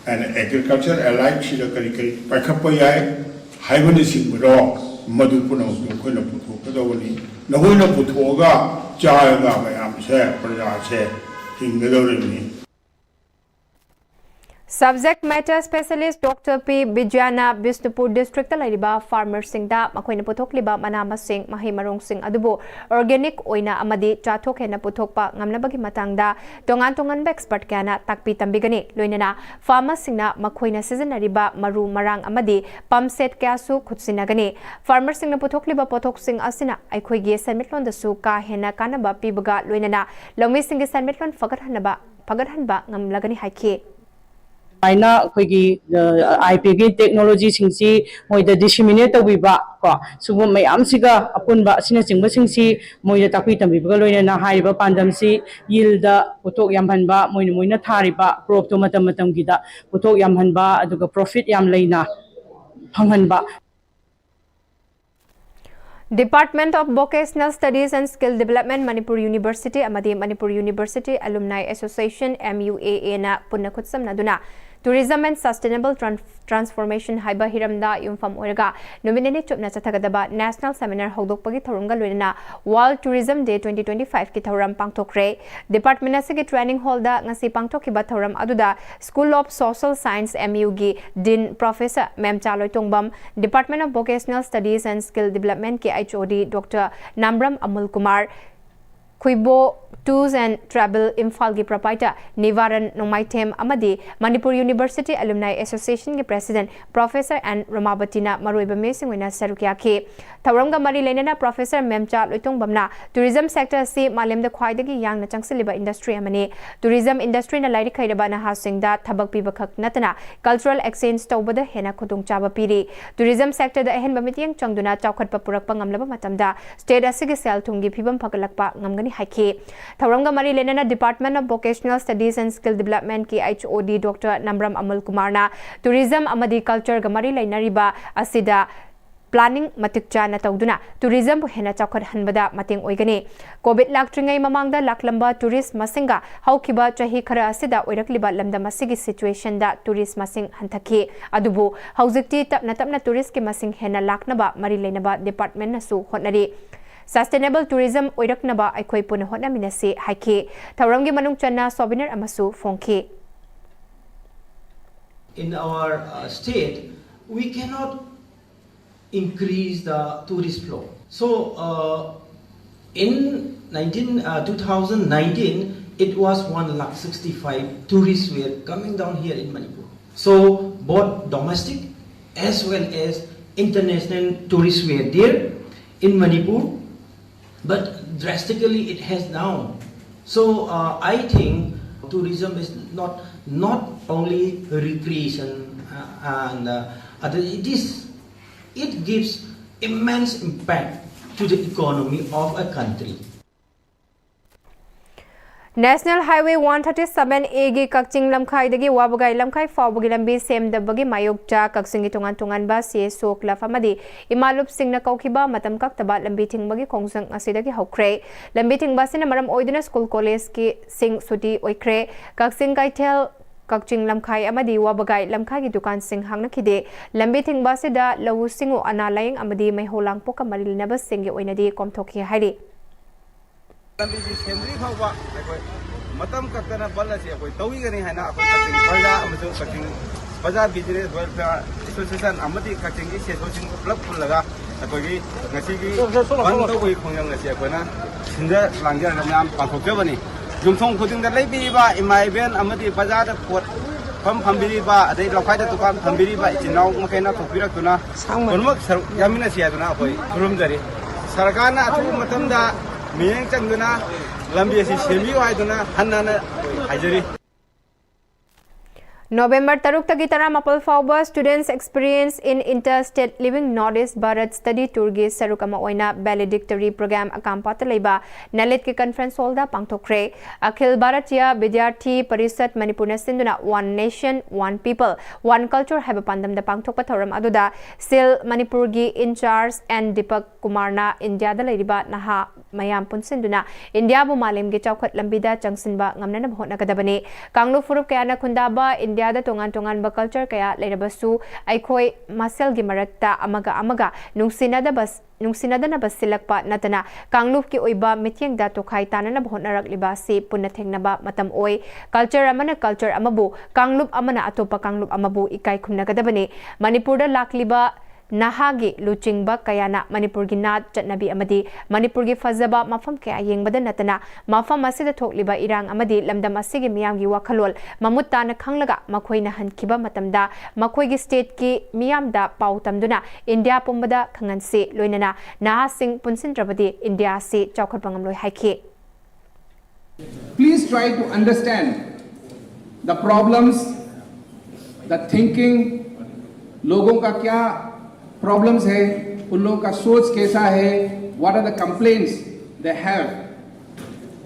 ꯑꯦꯒ꯭ꯔꯤꯀꯜꯆꯔ ꯑꯦꯂꯥꯏꯠꯁꯤꯗ ꯀꯔꯤ ꯀꯔꯤ ꯄꯥꯏꯈꯠꯄ ꯌꯥꯏ ꯍꯥꯏꯕꯅꯆꯤꯡꯕꯗꯣ, ꯃꯗꯨ ꯄꯨꯝꯅꯃꯛꯇꯨ ꯑꯩꯈꯣꯏꯅ ꯄꯨꯊꯣꯛꯀꯗꯧꯕꯅꯤ꯫ ꯅꯈꯣꯏꯅ ꯄꯨꯊꯣꯛꯑꯒ ꯆꯥꯔꯒ ꯃꯌꯥꯝꯁꯦ, ꯄ꯭ꯔꯖꯥꯁꯦ ꯍꯤꯡꯒꯗꯧꯔꯤꯕꯅꯤ꯫ Subject matter specialist Doctor P ꯕꯤꯖꯌꯅ ꯕꯤꯁꯅꯨꯄꯨꯔ ꯗꯤꯁꯇ꯭ꯔꯤꯛꯇ ꯂꯩꯔꯤꯕ ꯐꯥꯔꯃꯔꯁꯤꯡꯗ ꯃꯈꯣꯏꯅ ꯄꯨꯊꯣꯛꯂꯤꯕ ꯃꯅꯥ ꯃꯁꯤꯡ, ꯃꯍꯩ ꯃꯔꯣꯡꯁꯤꯡ ꯑꯗꯨꯕꯨ ꯑꯣꯔꯒꯦꯅꯤꯛ ꯑꯣꯏꯅ ꯑꯃꯗꯤ ꯆꯥꯊꯣꯛ ꯍꯦꯟꯅ ꯄꯨꯊꯣꯛꯄ ꯉꯝꯅꯕꯒꯤ ꯃꯇꯥꯡꯗ ꯇꯣꯉꯥꯟ ꯇꯣꯉꯥꯟꯕ ꯑꯦꯛꯁꯄꯔꯠ ꯀꯌꯥꯅ ꯇꯥꯛꯄꯤ ꯇꯝꯕꯤꯒꯅꯤ꯫ ꯂꯣꯏꯅꯅ ꯐꯥꯔꯃꯔꯁꯤꯡꯅ ꯃꯈꯣꯏꯅ ꯁꯤꯖꯤꯟꯅꯔꯤꯕ ꯃꯔꯨ ꯃꯔꯥꯡ ꯑꯃꯗꯤ ꯄꯝ ꯁꯦꯠ ꯀꯌꯥꯁꯨ ꯈꯨꯠꯁꯤꯟꯅꯒꯅꯤ꯫ ꯐꯥꯔꯃꯔꯁꯤꯡꯅ ꯄꯨꯊꯣꯛꯂꯤꯕ ꯄꯣꯠꯊꯣꯛꯁꯤꯡ ꯑꯁꯤꯅ ꯑꯩꯈꯣꯏꯒꯤ ꯁꯦꯟꯃꯤꯠꯂꯣꯟꯗꯁꯨ ꯀꯥ ꯍꯦꯟꯅ ꯀꯥꯟꯅꯕ ꯄꯤꯕꯒ ꯂꯣꯏꯅꯅ ꯂꯧꯃꯤꯁꯤꯡꯒꯤ ꯁꯦꯟꯃꯤꯠꯂꯣꯟ ꯐꯒꯠꯍꯟꯅꯕ ꯐꯒꯠꯍꯟꯕ ꯉꯝꯂꯒꯅꯤ ꯍꯥꯏꯈꯤ꯫ ꯁꯨꯃꯥꯏꯅ ꯑꯩꯈꯣꯏꯒꯤ ꯑꯥꯏ ꯄꯤꯒꯤ ꯇꯦꯛꯅꯣꯂꯣꯖꯤꯁꯤꯡꯁꯤ ꯃꯣꯏꯗ ꯗꯤꯁꯤꯃꯤꯅꯦꯠ ꯇꯧꯕꯤꯕ ꯀꯣ, ꯁꯤꯒꯨꯝꯕ ꯃꯌꯥꯝꯁꯤꯒ ꯑꯄꯨꯟꯕ ꯑꯁꯤꯅꯆꯤꯡꯕꯁꯤꯡꯁꯤ ꯃꯣꯏꯗ ꯇꯥꯛꯄꯤ ꯇꯝꯕꯤꯕꯒ ꯂꯣꯏꯅꯅ ꯍꯥꯏꯔꯤꯕ ꯄꯥꯟꯗꯝꯁꯤ ꯌꯤꯜꯗ ꯄꯣꯠꯊꯣꯛ ꯌꯥꯝꯍꯟꯕ, ꯃꯣꯏꯅ ꯃꯣꯏꯅ ꯊꯥꯔꯤꯕ ꯀ꯭ꯔꯣꯞꯇꯣ ꯃꯇꯝ ꯃꯇꯝꯒꯤꯗ ꯄꯣꯠꯊꯣꯛ ꯌꯥꯝꯍꯟꯕ, ꯑꯗꯨꯒ ꯄ꯭ꯔꯣꯐꯤꯠ ꯌꯥꯝ ꯂꯩꯅ ꯐꯪꯍꯟꯕ꯫ Department of Vocational Studies and Skill Development, Manipur University ꯑꯃꯗꯤ Manipur University Alumni Association, M U A A ꯅ ꯄꯨꯟꯅ ꯈꯨꯠꯁꯝꯅꯗꯨꯅ Tourism and Sustainable Tran- Transformation ꯍꯥꯏꯕ ꯍꯤꯔꯝꯗ ꯌꯨꯝꯐꯝ ꯑꯣꯏꯔꯒ ꯅꯨꯃꯤꯠ ꯅꯤꯅꯤ ꯆꯨꯞꯅ ꯆꯠꯊꯒꯗꯕ National Seminar ꯍꯧꯗꯣꯛꯄꯒꯤ ꯊꯧꯔꯝꯒ ꯂꯣꯏꯅꯅ World Tourism Day twenty twenty five ꯀꯤ ꯊꯧꯔꯝ ꯄꯥꯡꯊꯣꯛꯈ꯭ꯔꯦ꯫ Department ꯑꯁꯤꯒꯤ training hall ꯗ ꯉꯁꯤ ꯄꯥꯡꯊꯣꯛꯈꯤꯕ ꯊꯧꯔꯝ ꯑꯗꯨꯗ School of Social Science, M U ꯒꯤ Dean Professor ꯃꯦꯝꯆꯥ Loitongbam, Department of Vocational Studies and Skill Development ꯀꯤ H O D Doctor ꯅꯥꯝꯕ꯭ꯔꯝ ꯑꯃꯨꯜ ꯀꯨꯃꯥꯔ, ꯈꯨꯏꯕꯣ Tours and Travel ꯏꯝꯐꯥꯜꯒꯤ Proprietor ꯅꯤꯕꯥꯔꯟ ꯅꯣꯡꯃꯥꯏꯊꯦꯝ ꯑꯃꯗꯤ Manipur University Alumni Association ꯒꯤ President Professor N ꯔꯣꯃꯥꯕꯇꯤꯅ ꯃꯔꯨꯑꯣꯏꯕ ꯃꯤꯑꯣꯏꯁꯤꯡ ꯑꯣꯏꯅ ꯁꯔꯨꯛ ꯌꯥꯈꯤ꯫ ꯊꯧꯔꯝꯒ ꯃꯔꯤ ꯂꯩꯅꯅ Professor ꯃꯦꯝꯆꯥ ꯂꯣꯏꯇꯣꯡꯕꯝꯅ Tourism sector ꯑꯁꯤ ꯃꯥꯂꯦꯝꯗ ꯈ꯭ꯋꯥꯏꯗꯒꯤ ꯌꯥꯡꯅ ꯆꯪꯁꯤꯜꯂꯤꯕ industry ꯑꯃꯅꯤ꯫ Tourism industry ꯅ ꯂꯥꯏꯔꯤꯛ ꯍꯩꯔꯕ ꯅꯍꯥꯁꯤꯡꯗ ꯊꯕꯛ ꯄꯤꯕꯈꯛ ꯅꯠꯇꯅ cultural exchange ꯇꯧꯕꯗ ꯍꯦꯟꯅ ꯈꯨꯗꯣꯡꯆꯥꯕ ꯄꯤꯔꯤ꯫ Tourism sector ꯗ ꯑꯍꯦꯟꯕ ꯃꯤꯠꯌꯦꯡ ꯆꯪꯗꯨꯅ ꯆꯥꯎꯈꯠꯄ ꯄꯨꯔꯛꯄ ꯉꯝꯂꯕ ꯃꯇꯝꯗ state ꯑꯁꯤꯒꯤ ꯁꯦꯜ ꯊꯨꯝꯒꯤ ꯐꯤꯕꯝ ꯐꯒꯠꯂꯛꯄ ꯉꯝꯒꯅꯤ ꯍꯥꯏꯈꯤ꯫ ꯊꯧꯔꯝꯒ ꯃꯔꯤ ꯂꯩꯅꯅ Department of Vocational Studies and Skill Development ꯀꯤ H O D Doctor ꯅꯥꯝꯕ꯭ꯔꯝ ꯑꯃꯨꯜ ꯀꯨꯃꯥꯔꯅ tourism ꯑꯃꯗꯤ culture ꯒ ꯃꯔꯤ ꯂꯩꯅꯔꯤꯕ ꯑꯁꯤꯗ planning ꯃꯇꯤꯛ ꯆꯥꯅ ꯇꯧꯗꯨꯅ tourism ꯕꯨ ꯍꯦꯟꯅ ꯆꯥꯎꯈꯠꯍꯟꯕꯗ ꯃꯇꯦꯡ ꯑꯣꯏꯒꯅꯤ꯫ COVID ꯂꯥꯛꯇ꯭ꯔꯤꯉꯩ ꯃꯃꯥꯡꯗ ꯂꯥꯛꯂꯝꯕ tourist ꯃꯁꯤꯡꯒ ꯍꯧꯈꯤꯕ ꯆꯍꯤ ꯈꯔ ꯑꯁꯤꯗ ꯑꯣꯏꯔꯛꯂꯤꯕ ꯂꯝꯗꯝ ꯑꯁꯤꯒꯤ situation ꯗ tourist ꯃꯁꯤꯡ ꯍꯟꯊꯈꯤ꯫ ꯑꯗꯨꯕꯨ ꯍꯧꯖꯤꯛꯇꯤ ꯇꯞꯅ ꯇꯞꯅ tourist ꯀꯤ ꯃꯁꯤꯡ ꯍꯦꯟꯅ ꯂꯥꯛꯅꯕ ꯃꯔꯤ ꯂꯩꯅꯕ department ꯅꯁꯨ ꯍꯣꯠꯅꯔꯤ꯫ Sustainable tourism ꯑꯣꯏꯔꯛꯅꯕ ꯑꯩꯈꯣꯏ ꯄꯨꯟꯅ ꯍꯣꯠꯅꯃꯤꯟꯅꯁꯤ ꯍꯥꯏꯈꯤ꯫ ꯊꯧꯔꯝꯒꯤ ꯃꯅꯨꯡ ꯆꯟꯅ souvenir ꯑꯃꯁꯨ ꯐꯣꯡꯈꯤ꯫ In our uh, state, we cannot increase the tourist flow. So, uh, in nineteen, uh, two thousand nineteen, it was one lakh sixty-five tourists were coming down here in Manipur. So, both domestic as well as international tourists were there in Manipur, but drastically it has down. So, uh, I think tourism is not, not only recreation, uh, and, uh, other, it is, it gives immense impact to the economy of a country. National Highway one thirty seven A ꯒꯤ ꯀꯛꯆꯤꯡ ꯂꯝꯈꯥꯏꯗꯒꯤ ꯋꯥꯕꯒꯥꯏ ꯂꯝꯈꯥꯏ ꯐꯥꯎꯕꯒꯤ ꯂꯝꯕꯤ ꯁꯦꯝꯗꯕꯒꯤ ꯃꯥꯌꯣꯛꯇ ꯀꯛꯆꯤꯡꯒꯤ ꯇꯣꯉꯥꯟ ꯇꯣꯉꯥꯟꯕ C S O club ꯑꯃꯗꯤ ꯏꯃꯥꯂꯨꯞꯁꯤꯡꯅ ꯀꯧꯈꯤꯕ ꯃꯇꯝ ꯀꯛꯇꯕ ꯂꯝꯕꯤ ꯊꯤꯡꯕꯒꯤ ꯈꯣꯡꯖꯪ ꯑꯁꯤꯗꯒꯤ ꯍꯧꯈ꯭ꯔꯦ꯫ ꯂꯝꯕꯤ ꯊꯤꯡꯕ ꯑꯁꯤꯅ ꯃꯔꯝ ꯑꯣꯏꯗꯨꯅ school college ꯀꯤ ꯁꯤꯡ ꯁꯨꯇꯤ ꯑꯣꯏꯈ꯭ꯔꯦ꯫ ꯀꯛꯆꯤꯡ ꯀꯩꯊꯦꯜ, ꯀꯛꯆꯤꯡ ꯂꯝꯈꯥꯏ ꯑꯃꯗꯤ ꯋꯥꯕꯒꯥꯏ ꯂꯝꯈꯥꯏꯒꯤ ꯗꯨꯀꯥꯟꯁꯤꯡ ꯍꯥꯡꯅꯈꯤꯗꯦ꯫ ꯂꯝꯕꯤ ꯊꯤꯡꯕ ꯑꯁꯤꯗ ꯂꯧꯎ ꯁꯤꯡꯎ, ꯑꯅꯥ ꯂꯥꯏꯌꯦꯡ ꯑꯃꯗꯤ ꯃꯩꯍꯧ ꯂꯥꯡꯄꯣꯛꯀ ꯃꯔꯤ ꯂꯩꯅꯕꯁꯤꯡꯒꯤ ꯑꯣꯏꯅꯗꯤ ꯀꯣꯝꯊꯣꯛꯈꯤ ꯍꯥꯏꯔꯤ꯫ ꯂꯝꯕꯤꯁꯤ ꯁꯦꯝꯗ꯭ꯔꯤ ꯐꯥꯎꯕ ꯑꯩꯈꯣꯏ ꯃꯇꯝ ꯀꯛꯇꯅ ꯕꯟ ꯑꯁꯤ ꯑꯩꯈꯣꯏ ꯇꯧꯒꯅꯤ ꯍꯥꯏꯅ ꯑꯩꯈꯣꯏ ꯀꯛꯆꯤꯡ ꯄ꯭ꯔꯖꯥ ꯑꯃꯁꯨꯡ ꯀꯛꯆꯤꯡ ꯄ꯭ꯔꯖꯥ ꯕꯤꯖꯤꯅꯦꯁ ꯋꯦꯜꯐꯤꯌꯥꯔ ꯑꯦꯁꯣꯁꯤꯌꯦꯁꯟ ꯑꯃꯗꯤ ꯀꯛꯆꯤꯡꯒꯤ ꯁꯦꯁꯣꯁꯤꯡ ꯄꯨꯂꯞ ꯄꯨꯜꯂꯒ ꯑꯩꯈꯣꯏꯒꯤ ꯉꯁꯤꯒꯤ ꯕꯟ ꯇꯧꯕꯒꯤ ꯈꯣꯡꯖꯪ ꯑꯁꯤ ꯑꯩꯈꯣꯏꯅ ꯁꯤꯟꯖ ꯂꯥꯡꯖꯔꯒ ꯃꯌꯥꯝ ꯄꯥꯡꯊꯣꯛꯆꯕꯅꯤ꯫ ꯌꯨꯝꯊꯣꯡ ꯈꯨꯗꯤꯡꯗ ꯂꯩꯕꯤꯔꯤꯕ ꯏꯃꯥ ꯏꯕꯦꯟ ꯑꯃꯗꯤ ꯕꯖꯥꯔꯗ ꯄꯣꯠ ꯐꯝ ꯐꯝꯕꯤꯔꯤꯕ, ꯑꯗꯩ ꯂꯝꯈꯥꯏꯗ ꯗꯨꯀꯥꯟ ꯐꯝꯕꯤꯔꯤꯕ ꯏꯆꯤꯟ ꯏꯅꯥꯎ ꯃꯈꯩꯅ ꯊꯣꯛꯄꯤꯔꯛꯇꯨꯅ ꯄꯨꯝꯅꯃꯛ ꯁꯔꯨꯛ ꯌꯥꯃꯤꯟꯅꯁꯤ ꯍꯥꯏꯗꯨꯅ ꯑꯩꯈꯣꯏ ꯈꯨꯔꯨꯝꯖꯔꯤ꯫ ꯁꯔꯀꯥꯔꯅ ꯑꯊꯨꯕ ꯃꯇꯝꯗ ꯃꯤꯠꯌꯦꯡ ꯆꯪꯗꯨꯅ ꯂꯝꯕꯤ ꯑꯁꯤ ꯁꯦꯝꯕꯤꯌꯨ ꯍꯥꯏꯗꯨꯅ ꯍꯟꯅ ꯍꯟꯅ ꯑꯩꯈꯣꯏ ꯍꯥꯏꯖꯔꯤ꯫ ꯅꯣꯕꯦꯝꯕꯔ ꯇꯔꯨꯛꯇꯒꯤ ꯇꯔꯥꯃꯥꯄꯜ ꯐꯥꯎꯕ Students Experience in Interstate Living North East Bharat Study Tourꯒꯤ ꯁꯔꯨꯛ ꯑꯃ ꯑꯣꯏꯅ Valedictory Program ꯑꯀꯥꯝꯄꯥꯠꯇ ꯂꯩꯕ ꯅꯂꯤꯠꯀꯤ Conference Hallꯗ ꯄꯥꯡꯊꯣꯛꯈ꯭ꯔꯦ꯫ ꯑꯈꯤꯜ ꯚꯥꯔꯇꯤꯌ ꯕꯤꯗ꯭ꯌꯥꯔꯊꯤ ꯄꯔꯤꯁꯠ ꯃꯅꯤꯄꯨꯔꯅ ꯁꯤꯟꯗꯨꯅ One Nation, One People, One Culture ꯍꯥꯏꯕ ꯄꯥꯟꯗꯝꯗ ꯄꯥꯡꯊꯣꯛꯄ ꯊꯧꯔꯝ ꯑꯗꯨꯗ ꯁꯤꯜ ꯃꯅꯤꯄꯨꯔꯒꯤ in charge N ꯗꯤꯄꯛ ꯀꯨꯃꯥꯔꯅ ꯏꯟꯗꯤꯌꯥꯗ ꯂꯩꯔꯤꯕ ꯅꯍꯥ ꯃꯌꯥꯝ ꯄꯨꯟꯁꯤꯟꯗꯨꯅ ꯏꯟꯗꯤꯌꯥꯕꯨ ꯃꯥꯂꯦꯝꯒꯤ ꯆꯥꯎꯈꯠ ꯂꯝꯕꯤꯗ ꯆꯪꯁꯤꯟꯕ ꯉꯝꯅꯅꯕ ꯍꯣꯠꯅꯒꯗꯕꯅꯤ꯫ ꯀꯥꯡꯂꯨꯞ ꯐꯨꯔꯨꯞ ꯀꯌꯥꯅ ꯈꯨꯟꯗꯥꯕ ꯏꯟꯗꯤꯌꯥꯗ ꯇꯣꯉꯥꯟ ꯇꯣꯉꯥꯟꯕ culture ꯀꯌꯥ ꯂꯩꯔꯕꯁꯨ ꯑꯩꯈꯣꯏ ꯃꯁꯦꯜꯒꯤ ꯃꯔꯛꯇ ꯑꯃꯒ ꯑꯃꯒ ꯅꯨꯡꯁꯤꯅꯗꯕ ꯅꯨꯡꯁꯤꯅꯗꯅꯕ ꯁꯤꯜꯂꯛꯄ ꯅꯠꯇꯅ ꯀꯥꯡꯂꯨꯞꯀꯤ ꯑꯣꯏꯕ ꯃꯤꯠꯌꯦꯡꯗ ꯇꯣꯈꯥꯏ ꯇꯥꯅꯅꯕ ꯍꯣꯠꯅꯔꯛꯂꯤꯕ ꯑꯁꯤ ꯄꯨꯟꯅ ꯊꯦꯡꯅꯕ ꯃꯇꯝ ꯑꯣꯏ꯫ Culture ꯑꯃꯅ culture ꯑꯃꯕꯨ, ꯀꯥꯡꯂꯨꯞ ꯑꯃꯅ ꯑꯇꯣꯞꯄ ꯀꯥꯡꯂꯨꯞ ꯑꯃꯕꯨ ꯏꯀꯥꯏ ꯈꯨꯝꯅꯒꯗꯕꯅꯤ꯫ ꯃꯅꯤꯄꯨꯔꯗ ꯂꯥꯛꯂꯤꯕ ꯅꯍꯥꯒꯤ ꯂꯨꯆꯤꯡꯕ ꯀꯌꯥꯅ ꯃꯅꯤꯄꯨꯔꯒꯤ ꯅꯥꯠ, ꯆꯠꯅꯕꯤ ꯑꯃꯗꯤ ꯃꯅꯤꯄꯨꯔꯒꯤ ꯐꯖꯕ ꯃꯐꯝ ꯀꯌꯥ ꯌꯦꯡꯕꯗ ꯅꯠꯇꯅ ꯃꯐꯝ ꯑꯁꯤꯗ ꯊꯣꯛꯂꯤꯕ ꯏꯔꯥꯡ ꯑꯃꯗꯤ ꯂꯝꯗꯝ ꯑꯁꯤꯒꯤ ꯃꯤꯌꯥꯝꯒꯤ ꯋꯥꯈꯜꯂꯣꯟ ꯃꯃꯨꯠ ꯇꯥꯅ ꯈꯪꯂꯒ ꯃꯈꯣꯏꯅ ꯍꯟꯈꯤꯕ ꯃꯇꯝꯗ ꯃꯈꯣꯏꯒꯤ stateꯀꯤ ꯃꯤꯌꯥꯝꯗ ꯄꯥꯎ ꯇꯝꯗꯨꯅ ꯏꯟꯗꯤꯌꯥ ꯄꯨꯝꯕꯗ ꯈꯪꯍꯟꯁꯤ꯫ ꯂꯣꯏꯅꯅ ꯅꯍꯥꯁꯤꯡ ꯄꯨꯟꯁꯤꯟꯗ꯭ꯔꯕꯗꯤ ꯏꯟꯗꯤꯌꯥ ꯑꯁꯤ ꯆꯥꯎꯈꯠꯄ ꯉꯝꯂꯣꯏ ꯍꯥꯏꯈꯤ꯫ Please try to understand the problems, the thinking, लोगों का क्या problems है, उन लोगों का सोच कैसा है, what are the complaints they have.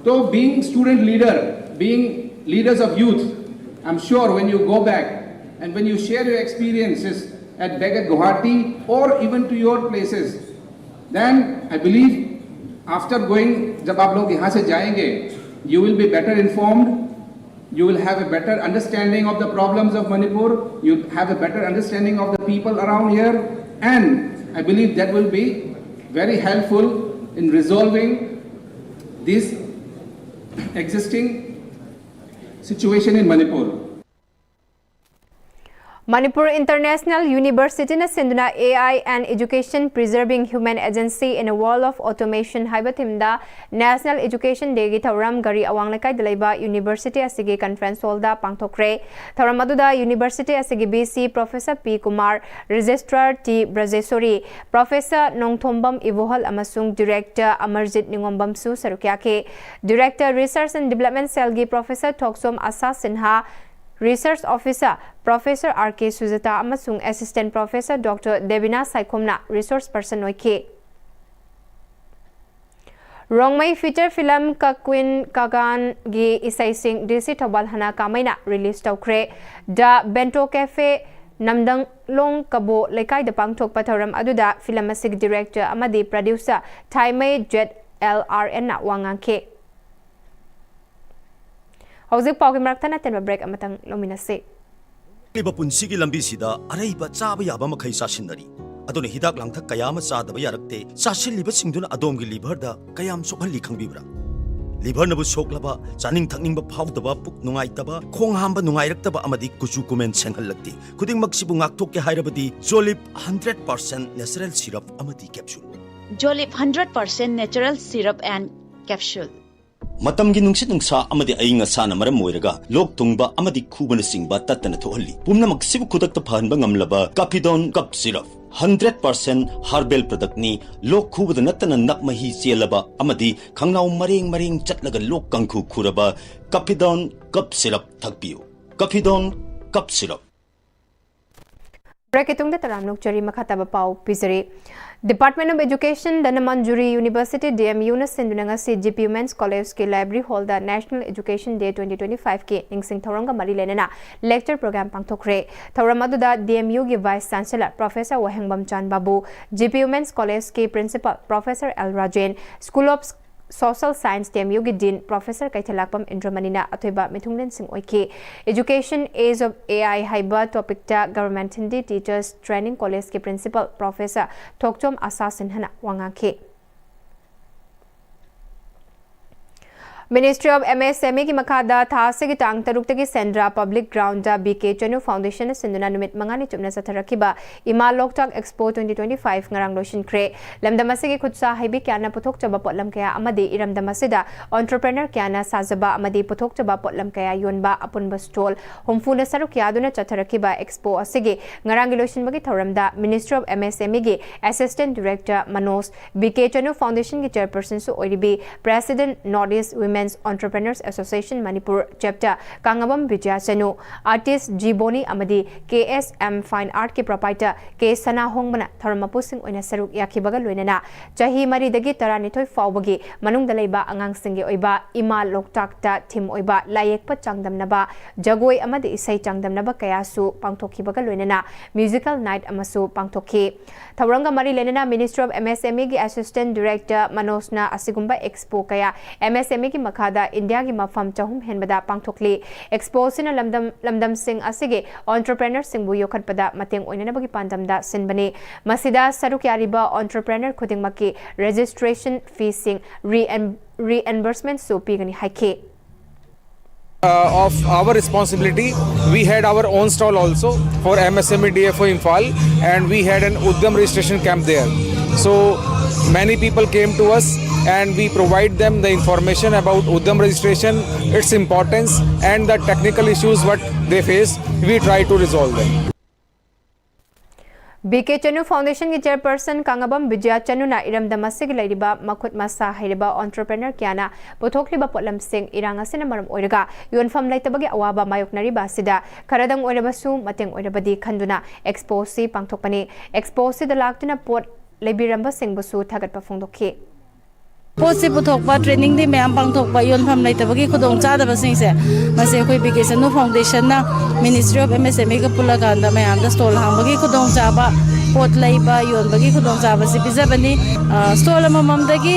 तो being student leader, being leaders of youth, I'm sure when you go back and when you share your experiences at back at Guwahati or even to your places, then I believe after going, जब आप लोग यहाँ से जाएंगे, you will be better informed, you will have a better understanding of the problems of Manipur, you have a better understanding of the people around here, and I believe that will be very helpful in resolving this existing situation in Manipur. Manipur International Universityꯅ ꯁꯤꯟꯗꯨꯅ AI and Education Preserving Human Agency in a World of Automation ꯍꯥꯏꯕ themeꯗ National Education Dayꯒꯤ ꯊꯧꯔꯝ ꯘꯔꯤ ꯑꯋꯥꯡ ꯂꯩꯀꯥꯏꯗ ꯂꯩꯕ university ꯑꯁꯤꯒꯤ conference hallꯗ ꯄꯥꯡꯊꯣꯛꯈ꯭ꯔꯦ꯫ ꯊꯧꯔꯝ ꯑꯗꯨꯗ university ꯑꯁꯤꯒꯤ VC Professor P Kumar, Registrar T ꯕ꯭ꯔꯖꯦꯁꯣꯔꯤ, Professor Nongthombam ꯏꯕꯣꯍꯜ ꯑꯃꯁꯨꯡ Director ꯑꯃꯔꯖꯤꯠ ꯅꯤꯉꯣꯝꯕꯝꯁꯨ ꯁꯔꯨꯛ ꯌꯥꯈꯤ꯫ Director Research and Development Cellꯒꯤ Professor ꯊꯣꯛꯁꯣꯝ ꯑꯁꯥ Sinha, Research Officer Professor R K Sujata ꯑꯃꯁꯨꯡ Assistant Professor Doctor Debina ꯁꯥꯏꯈꯣꯝꯅ Resource Person ꯑꯣꯏꯈꯤ꯫ ꯔꯣꯡꯃꯩ feature film ꯀ Queen ꯀꯥꯒꯥꯟꯒꯤ ꯏꯁꯩꯁꯤꯡ D C ꯊꯧꯕꯥꯜ ꯍꯅꯥ ꯀꯥꯃꯩꯅ release ꯇꯧꯈ꯭ꯔꯦ꯫ The Bento Cafe, ꯅꯝꯗꯪꯂꯣꯡ ꯀꯕꯣ ꯂꯩꯀꯥꯏꯗ ꯄꯥꯡꯊꯣꯛꯄ ꯊꯧꯔꯝ ꯑꯗꯨꯗ film ꯑꯁꯤꯒꯤ director ꯑꯃꯗꯤ producer ꯊꯥꯏꯃꯩ ꯖꯦꯠ ꯑꯦꯜ ꯑꯥꯔ ꯑꯦꯟꯅ ꯋꯥ ꯉꯥꯡꯈꯤ꯫ ꯍꯧꯖꯤꯛ ꯄꯥꯎꯒꯤ ꯃꯔꯛꯇ ꯅꯠꯇꯦꯟꯕ break ꯑꯃꯇꯪ ꯂꯧꯃꯤꯟꯅꯁꯤ꯫ ꯂꯤꯕ ꯄꯨꯟꯁꯤꯒꯤ ꯂꯝꯕꯤꯁꯤꯗ ꯑꯔꯩꯕ ꯆꯥꯕ ꯌꯥꯕ ꯃꯈꯩ ꯆꯥꯁꯤꯟꯅꯔꯤ꯫ ꯑꯗꯨꯅ ꯍꯤꯗꯥꯛ ꯂꯥꯡꯊꯛ ꯀꯌꯥ ꯑꯃ ꯆꯥꯗꯕ ꯌꯥꯔꯛꯇꯦ꯫ ꯆꯥꯁꯤꯜꯂꯤꯕꯁꯤꯡꯗꯨꯅ ꯑꯗꯣꯝꯒꯤ liverꯗ ꯀꯌꯥꯝ ꯁꯣꯛꯍꯜꯂꯤ ꯈꯪꯕꯤꯕ꯭ꯔꯥ? Liverꯅꯕꯨ ꯁꯣꯛꯂꯕ, ꯆꯥꯅꯤꯡ ꯊꯛꯅꯤꯡꯕ ꯐꯥꯎꯗꯕ, ꯄꯨꯛ ꯅꯨꯡꯉꯥꯏꯇꯕ, ꯈꯣꯡ ꯍꯥꯝꯕ ꯅꯨꯡꯉꯥꯏꯔꯛꯇꯕ ꯑꯃꯗꯤ ꯀꯨꯆꯨ ꯀꯨꯃꯦꯟ ꯁꯦꯡꯍꯜꯂꯛꯇꯦ꯫ ꯈꯨꯗꯤꯡꯃꯛꯁꯤꯕꯨ ꯉꯥꯛꯊꯣꯛꯀꯦ ꯍꯥꯏꯔꯕꯗꯤ Jolib hundred percent natural syrup ꯑꯃꯗꯤ capsule꯫ Jolib hundred percent natural syrup and capsule꯫ ꯃꯇꯝꯒꯤ ꯅꯨꯡꯁꯤꯠ ꯅꯨꯡꯁꯥ ꯑꯃꯗꯤ ꯑꯏꯪ ꯑꯁꯥꯅ ꯃꯔꯝ ꯑꯣꯏꯔꯒ ꯂꯣꯛ ꯊꯨꯡꯕ ꯑꯃꯗꯤ ꯈꯨꯕꯅꯆꯤꯡꯕ ꯇꯠꯇꯅ ꯊꯣꯛꯍꯜꯂꯤ꯫ ꯄꯨꯝꯅꯃꯛꯁꯤꯕꯨ ꯈꯨꯗꯛꯇ ꯐꯍꯟꯕ ꯉꯝꯂꯕ Capidon Cough Syrup, hundred percent herbal productꯅꯤ꯫ ꯂꯣꯛ ꯈꯨꯕꯗ ꯅꯠꯇꯅ ꯅꯞ ꯃꯍꯤ ꯆꯦꯜꯂꯕ ꯑꯃꯗꯤ ꯈꯪꯅꯥꯎ ꯃꯔꯦꯡ ꯃꯔꯦꯡ ꯆꯠꯂꯒ ꯂꯣꯛ ꯀꯥꯡꯈꯨ ꯈꯨꯔꯕ Capidon Cough Syrup ꯊꯛꯄꯤꯌꯨ꯫ Capidon Cough Syrup꯫ Breakꯀꯤ ꯇꯨꯡꯗ ꯇꯔꯥꯝꯅ ꯑꯣꯛꯆꯔꯤ꯫ ꯃꯈꯥ ꯇꯥꯕ ꯄꯥꯎ ꯄꯤꯖꯔꯤ꯫ Department of Educationꯗꯅ ꯃꯟꯖꯨꯔꯤ University, D M Uꯅ ꯁꯤꯟꯗꯨꯅ ꯉꯁꯤ G P Women's Collegeꯀꯤ library hallꯗ National Education Day twenty twenty-fiveꯀꯤ ꯅꯤꯡꯁꯤꯡ ꯊꯧꯔꯝꯒ ꯃꯔꯤ ꯂꯩꯅꯅ lecture program ꯄꯥꯡꯊꯣꯛꯈ꯭ꯔꯦ꯫ ꯊꯧꯔꯝ ꯑꯗꯨꯗ D M Uꯒꯤ Vice Chancellor Professor ꯋꯥꯍꯦꯡꯕꯝ ꯆꯥꯟ ꯕꯥꯕꯨ, G P Women's Collegeꯀꯤ Principal Professor L Rajen, School of Social Science, D M Uꯒꯤ Dean Professor ꯀꯩꯊꯦꯜꯂꯥꯛꯄꯝ ꯏꯟꯗ꯭ꯔꯃꯅꯤꯅ ꯑꯊꯣꯏꯕ ꯃꯤꯊꯨꯡꯂꯦꯟꯁꯤꯡ ꯑꯣꯏꯈꯤ꯫ Education Age of A I ꯍꯥꯏꯕ topicꯇ Government Hindi Teachers Training Collegeꯀꯤ Principal Professor ꯊꯣꯛꯆꯣꯝ ꯑꯥꯁꯥ ꯁꯤꯟꯍꯅ ꯋꯥ ꯉꯥꯡꯈꯤ꯫ Ministry of M S M Eꯒꯤ ꯃꯈꯥꯗ ꯊꯥ ꯑꯁꯤꯒꯤ ꯇꯥꯡ ꯇꯔꯨꯛꯇꯒꯤ ꯁꯦꯟꯗ꯭ꯔꯥ Public Groundꯗ B K Chanu Foundationꯅ ꯁꯤꯟꯗꯨꯅ ꯅꯨꯃꯤꯠ ꯃꯉꯥꯅꯤ ꯆꯨꯞꯅ ꯆꯠꯊꯔꯛꯈꯤꯕ ꯏꯃꯥ ꯂꯣꯛꯇꯥꯛ Expo twenty twenty-five ꯉꯔꯥꯡ ꯂꯣꯏꯁꯤꯟꯈ꯭ꯔꯦ꯫ ꯂꯝꯗꯝ ꯑꯁꯤꯒꯤ ꯈꯨꯠꯁꯥ ꯍꯩꯕꯤ ꯀꯌꯥꯅ ꯄꯨꯊꯣꯛꯆꯕ ꯄꯣꯠꯂꯝ ꯀꯌꯥ ꯑꯃꯗꯤ ꯏꯔꯝꯗꯝ ꯑꯁꯤꯗ entrepreneur ꯀꯌꯥꯅ ꯁꯥꯖꯕ ꯑꯃꯗꯤ ꯄꯨꯊꯣꯛꯆꯕ ꯄꯣꯠꯂꯝ ꯀꯌꯥ ꯌꯣꯟꯕ ꯑꯄꯨꯟꯕ stall ꯍꯨꯝꯐꯨꯅ ꯁꯔꯨꯛ ꯌꯥꯗꯨꯅ ꯆꯠꯊꯔꯛꯈꯤꯕ Expo ꯑꯁꯤꯒꯤ ꯉꯔꯥꯡꯒꯤ ꯂꯣꯏꯁꯤꯟꯕꯒꯤ ꯊꯧꯔꯝꯗ Ministry of M S M Eꯒꯤ Assistant Director Manoj, B K Chanu Foundationꯒꯤ Chairpersonꯁꯨ ꯑꯣꯏꯔꯤꯕꯤ President North East Women Entrepreneurs Association Manipur Chapter ꯀꯥꯡꯉꯕꯝ Bijay Chanu, Artist G Boni ꯑꯃꯗꯤ K S M Fine Art ꯀꯤ proprietor K ꯁꯅꯥꯍꯣꯡꯕꯅ ꯊꯧꯔꯝ ꯃꯄꯨꯁꯤꯡ ꯑꯣꯏꯅ ꯁꯔꯨꯛ ꯌꯥꯈꯤꯕꯒ ꯂꯣꯏꯅꯅ ꯆꯍꯤ ꯃꯔꯤꯗꯒꯤ ꯇꯔꯥꯅꯤꯊꯣꯏ ꯐꯥꯎꯕꯒꯤ ꯃꯅꯨꯡꯗ ꯂꯩꯕ ꯑꯉꯥꯡꯁꯤꯡꯒꯤ ꯑꯣꯏꯕ ꯏꯃꯥ ꯂꯣꯛꯇꯥꯛꯇ theme ꯑꯣꯏꯕ ꯂꯥꯏꯌꯦꯛꯄ ꯆꯥꯡꯗꯝꯅꯕ, ꯖꯒꯣꯏ ꯑꯃꯗꯤ ꯏꯁꯩ ꯆꯥꯡꯗꯝꯅꯕ ꯀꯌꯥꯁꯨ ꯄꯥꯡꯊꯣꯛꯈꯤꯕꯒ ꯂꯣꯏꯅꯅ musical night ꯑꯃꯁꯨ ꯄꯥꯡꯊꯣꯛꯈꯤ꯫ ꯊꯧꯔꯝꯒ ꯃꯔꯤ ꯂꯩꯅꯅ Ministry of M S M E ꯒꯤ Assistant Director ꯃꯅꯣꯖꯅ ꯑꯁꯤꯒꯨꯝꯕ expo ꯀꯌꯥ M S M E ꯒꯤ ꯃꯈꯥꯗ ꯏꯟꯗꯤꯌꯥꯒꯤ ꯃꯐꯝ ꯆꯍꯨꯝ ꯍꯦꯟꯕꯗ ꯄꯥꯡꯊꯣꯛꯂꯤ꯫ Expo ꯑꯁꯤꯅ ꯂꯝꯗꯝ, ꯂꯝꯗꯝꯁꯤꯡ ꯑꯁꯤꯒꯤ entrepreneur ꯁꯤꯡꯕꯨ ꯌꯣꯛꯈꯠꯄꯗ ꯃꯇꯦꯡ ꯑꯣꯏꯅꯅꯕꯒꯤ ꯄꯥꯟꯗꯝꯗ ꯁꯤꯟꯕꯅꯤ꯫ ꯃꯁꯤꯗ ꯁꯔꯨꯛ ꯌꯥꯔꯤꯕ entrepreneur ꯈꯨꯗꯤꯡꯃꯛꯀꯤ registration feeꯁꯤꯡ reimb-, reimbursementꯁꯨ ꯄꯤꯒꯅꯤ ꯍꯥꯏꯈꯤ꯫ Uh, of our responsibility, we had our own stall also for M S M E D F O Imphal, and we had an Udyam registration camp there. So many people came to us, and we provide them the information about Udyam registration, its importance, and the technical issues what they face. We try to resolve them. B K Chanu Foundation ꯒꯤ chairperson ꯀꯥꯡꯉꯕꯝ Bijay ꯆꯅꯨꯅ ꯏꯔꯝꯗꯝ ꯑꯁꯤꯒꯤ ꯂꯩꯔꯤꯕ ꯃꯈꯨꯠ ꯃꯁꯥ ꯍꯩꯔꯕ entrepreneur ꯀꯌꯥꯅ ꯄꯨꯊꯣꯛꯂꯤꯕ ꯄꯣꯠꯂꯝꯁꯤꯡ ꯏꯔꯥꯡ ꯑꯁꯤꯅ ꯃꯔꯝ ꯑꯣꯏꯔꯒ ꯌꯣꯟꯐꯝ ꯂꯩꯇꯕꯒꯤ ꯑꯋꯥꯕ ꯃꯥꯌꯣꯛꯅꯔꯤꯕ ꯑꯁꯤꯗ ꯈꯔꯗꯪ ꯑꯣꯏꯔꯕꯁꯨ ꯃꯇꯦꯡ ꯑꯣꯏꯔꯕꯗꯤ ꯈꯟꯗꯨꯅ expo ꯑꯁꯤ ꯄꯥꯡꯊꯣꯛꯄꯅꯤ꯫ Expo ꯑꯁꯤꯗ ꯂꯥꯛꯇꯨꯅ ꯄꯣꯠ ꯂꯩꯕꯤꯔꯝꯕꯁꯤꯡꯕꯨꯁꯨ ꯊꯥꯒꯠꯄ ꯐꯣꯡꯗꯣꯛꯈꯤ꯫ ꯄꯣꯠꯁꯤ ꯄꯨꯊꯣꯛꯄ, trainingꯗꯤ ꯃꯌꯥꯝ ꯄꯥꯡꯊꯣꯛꯄ, ꯌꯣꯟꯐꯝ ꯂꯩꯇꯕꯒꯤ ꯈꯨꯗꯣꯡꯆꯥꯗꯕꯁꯤꯡꯁꯦ, ꯃꯁꯤ ꯑꯩꯈꯣꯏ B K Chanu Foundationꯅ Ministry of M S M Eꯒ ꯄꯨꯜꯂꯀꯥꯟꯗ ꯃꯌꯥꯝꯗ stall ꯍꯥꯡꯕꯒꯤ ꯈꯨꯗꯣꯡꯆꯥꯕ, ꯄꯣꯠ ꯂꯩꯕ ꯌꯣꯟꯕꯒꯤ ꯈꯨꯗꯣꯡꯆꯥꯕꯁꯤ ꯄꯤꯖꯕꯅꯤ꯫ ꯑ, stall ꯑꯃꯃꯝꯗꯒꯤ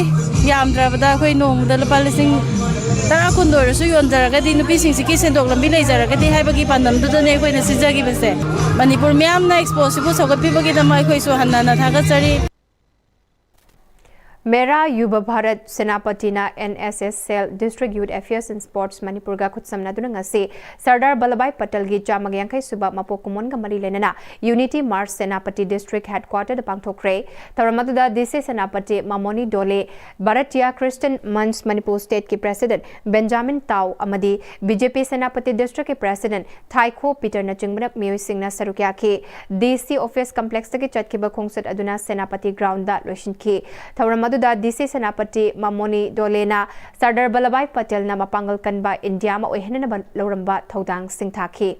ꯌꯥꯝꯗ꯭ꯔꯕꯗ ꯑꯩꯈꯣꯏ ꯅꯣꯡꯃꯗ ꯂꯨꯄꯥ ꯂꯤꯁꯤꯡ ꯇꯔꯥ ꯀꯨꯟꯗ ꯑꯣꯏꯔꯁꯨ ꯌꯣꯟꯖꯔꯒꯗꯤ, ꯅꯨꯄꯤꯁꯤꯡꯁꯤꯒꯤ ꯁꯦꯟꯊꯣꯛ ꯂꯝꯕꯤ ꯂꯩꯖꯔꯒꯗꯤ ꯍꯥꯏꯕꯒꯤ ꯄꯥꯟꯗꯝꯗꯨꯗꯅꯦ ꯑꯩꯈꯣꯏꯅ ꯁꯤꯟꯖꯈꯤꯕꯁꯦ꯫ ꯃꯅꯤꯄꯨꯔ ꯃꯤꯌꯥꯝꯅ expo ꯁꯤꯕꯨ ꯁꯧꯒꯠꯄꯤꯕꯒꯤꯗꯃꯛ ꯑꯩꯈꯣꯏꯁꯨ ꯍꯟꯅ ꯍꯟꯅ ꯊꯥꯒꯠꯆꯔꯤ꯫ Mera Yuva Bharat Senapati ꯅ N S S Cell, District Youth Affairs and Sports Manipurꯒ ꯈꯨꯠꯁꯝꯅꯗꯨꯅ ꯉꯁꯤ ꯁꯔꯗꯥꯔ ꯚꯜꯂꯚꯚꯥꯏ ꯄꯇꯦꯜꯒꯤ ꯆꯥꯝꯃꯒ ꯌꯥꯡꯈꯩ ꯁꯨꯕ ꯃꯄꯣꯛ ꯀꯨꯝꯑꯣꯟꯒ ꯃꯔꯤ ꯂꯩꯅꯅ Unity March ꯁꯦꯅꯥꯄꯇꯤ district headquarterꯗ ꯄꯥꯡꯊꯣꯛꯈ꯭ꯔꯦ꯫ ꯊꯧꯔꯝ ꯑꯗꯨꯗ D C Senapati ꯃꯃꯣꯅꯤ ꯗꯣꯂꯦ, Bharatiya Christian Manch Manipur stateꯀꯤ president Benjamin Tao ꯑꯃꯗꯤ B J P Senapati districtꯀꯤ president ꯊꯥꯏꯈꯣ ꯄꯤꯇꯔꯅꯆꯤꯡꯕꯅ ꯃꯤꯑꯣꯏꯁꯤꯡꯅ ꯁꯔꯨꯛ ꯌꯥꯈꯤ꯫ D C office complexꯇꯒꯤ ꯆꯠꯈꯤꯕ ꯈꯣꯡꯆꯠ ꯑꯗꯨꯅ ꯁꯦꯅꯥꯄꯇꯤ groundꯗ ꯂꯣꯏꯁꯤꯟꯈꯤ꯫ ꯊꯧꯔꯝ ꯑꯗꯨ ꯑꯗꯨꯗ ꯗꯤ ꯁꯤ ꯁꯦꯅꯥꯄꯇꯤ ꯃꯃꯣꯅꯤ ꯗꯣꯂꯦꯅ ꯁꯔꯗꯥꯔ ꯕꯜꯂꯚꯚꯥꯏ ꯄꯇꯦꯜꯅ ꯃꯄꯥꯡꯒꯜ ꯀꯟꯕ ꯏꯟꯗꯤꯌꯥ ꯑꯃ ꯑꯣꯏꯍꯟꯅꯅꯕ ꯂꯧꯔꯝꯕ ꯊꯧꯗꯥꯡꯁꯤꯡ ꯊꯥꯈꯤ꯫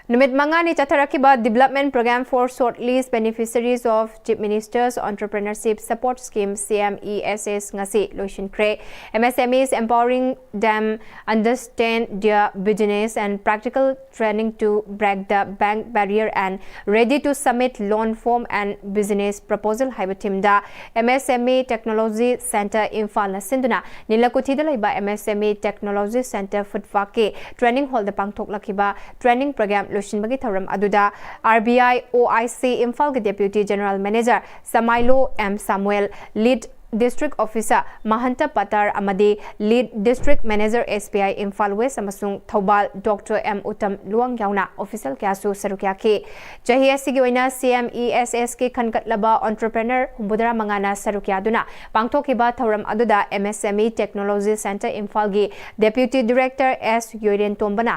ꯅꯨꯃꯤꯠ ꯃꯉꯥꯅꯤ ꯆꯠꯊꯔꯛꯈꯤꯕ Development Programme for Short Lease Beneficiaries of Chief Minister's Entrepreneurship Support Scheme, C M E S S, ꯉꯁꯤ ꯂꯣꯏꯁꯤꯟꯈ꯭ꯔꯦ꯫ M S M Es, empowering them understand their business and practical training to break the bank barrier and ready to submit loan form and business proposal ꯍꯥꯏꯕ theme ꯗ M S M E Technology Centre ꯏꯝꯐꯥꯜꯅ ꯁꯤꯟꯗꯨꯅ ꯅꯤꯂꯀꯨꯊꯤꯗ ꯂꯩꯕ M S M E Technology Centre ꯐꯨꯠ ꯄꯥꯛꯀꯤ training hall ꯗ ꯄꯥꯡꯊꯣꯛꯂꯛꯈꯤꯕ training programme ꯂꯣꯏꯁꯤꯟꯕꯒꯤ ꯊꯧꯔꯝ ꯑꯗꯨꯗ R B I O I C ꯏꯝꯐꯥꯜꯒꯤ Deputy General Manager ꯁꯃꯥꯏꯂꯣ M ꯁꯥꯃꯨꯑꯦꯜ, Lead District Officer ꯃꯍꯟꯇ ꯄꯇꯥꯔ ꯑꯃꯗꯤ Lead District Manager S B I Imphal West ꯑꯃꯁꯨꯡ ꯊꯧꯕꯥꯜ ꯗꯣꯛꯇꯔ M ꯎꯇꯝ ꯂꯨꯋꯥꯡ ꯌꯥꯎꯅ official ꯀꯌꯥꯁꯨ ꯁꯔꯨꯛ ꯌꯥꯈꯤ꯫ ꯆꯍꯤ ꯑꯁꯤꯒꯤ ꯑꯣꯏꯅ C M E S S ꯀꯤ ꯈꯟꯒꯠꯂꯕ entrepreneur ꯍꯨꯝꯐꯨꯇꯔꯥ ꯃꯉꯥꯅ ꯁꯔꯨꯛ ꯌꯥꯗꯨꯅ ꯄꯥꯡꯊꯣꯛꯈꯤꯕ ꯊꯧꯔꯝ ꯑꯗꯨꯗ M S M E Technology Centre ꯏꯝꯐꯥꯜꯒꯤ Deputy Director S ꯌꯣꯏꯔꯦꯟ ꯇꯣꯝꯕꯅ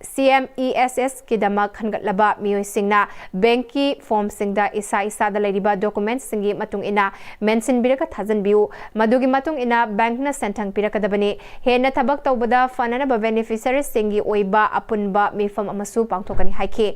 C M E S S ꯀꯤꯗꯃꯛ ꯈꯟꯒꯠꯂꯕ ꯃꯤꯑꯣꯏꯁꯤꯡꯅ bank ꯀꯤ form ꯁꯤꯡꯗ ꯏꯁꯥ ꯏꯁꯥꯗ ꯂꯩꯔꯤꯕ document ꯁꯤꯡꯒꯤ ꯃꯇꯨꯡ ꯏꯟꯅ ꯃꯦꯟꯁꯤꯟꯕꯤꯔꯒ ꯊꯥꯖꯤꯟꯕꯤꯌꯨ꯫ ꯃꯗꯨꯒꯤ ꯃꯇꯨꯡ ꯏꯟꯅ bank ꯅ ꯁꯦꯟꯊꯪ ꯄꯤꯔꯛꯀꯗꯕꯅꯤ꯫ ꯍꯦꯟꯅ ꯊꯕꯛ ꯇꯧꯕꯗ ꯐꯅꯅꯕ beneficiary ꯁꯤꯡꯒꯤ ꯑꯣꯏꯕ ꯑꯄꯨꯟꯕ ꯃꯤꯐꯝ ꯑꯃꯁꯨ ꯄꯥꯡꯊꯣꯛꯀꯅꯤ ꯍꯥꯏꯈꯤ꯫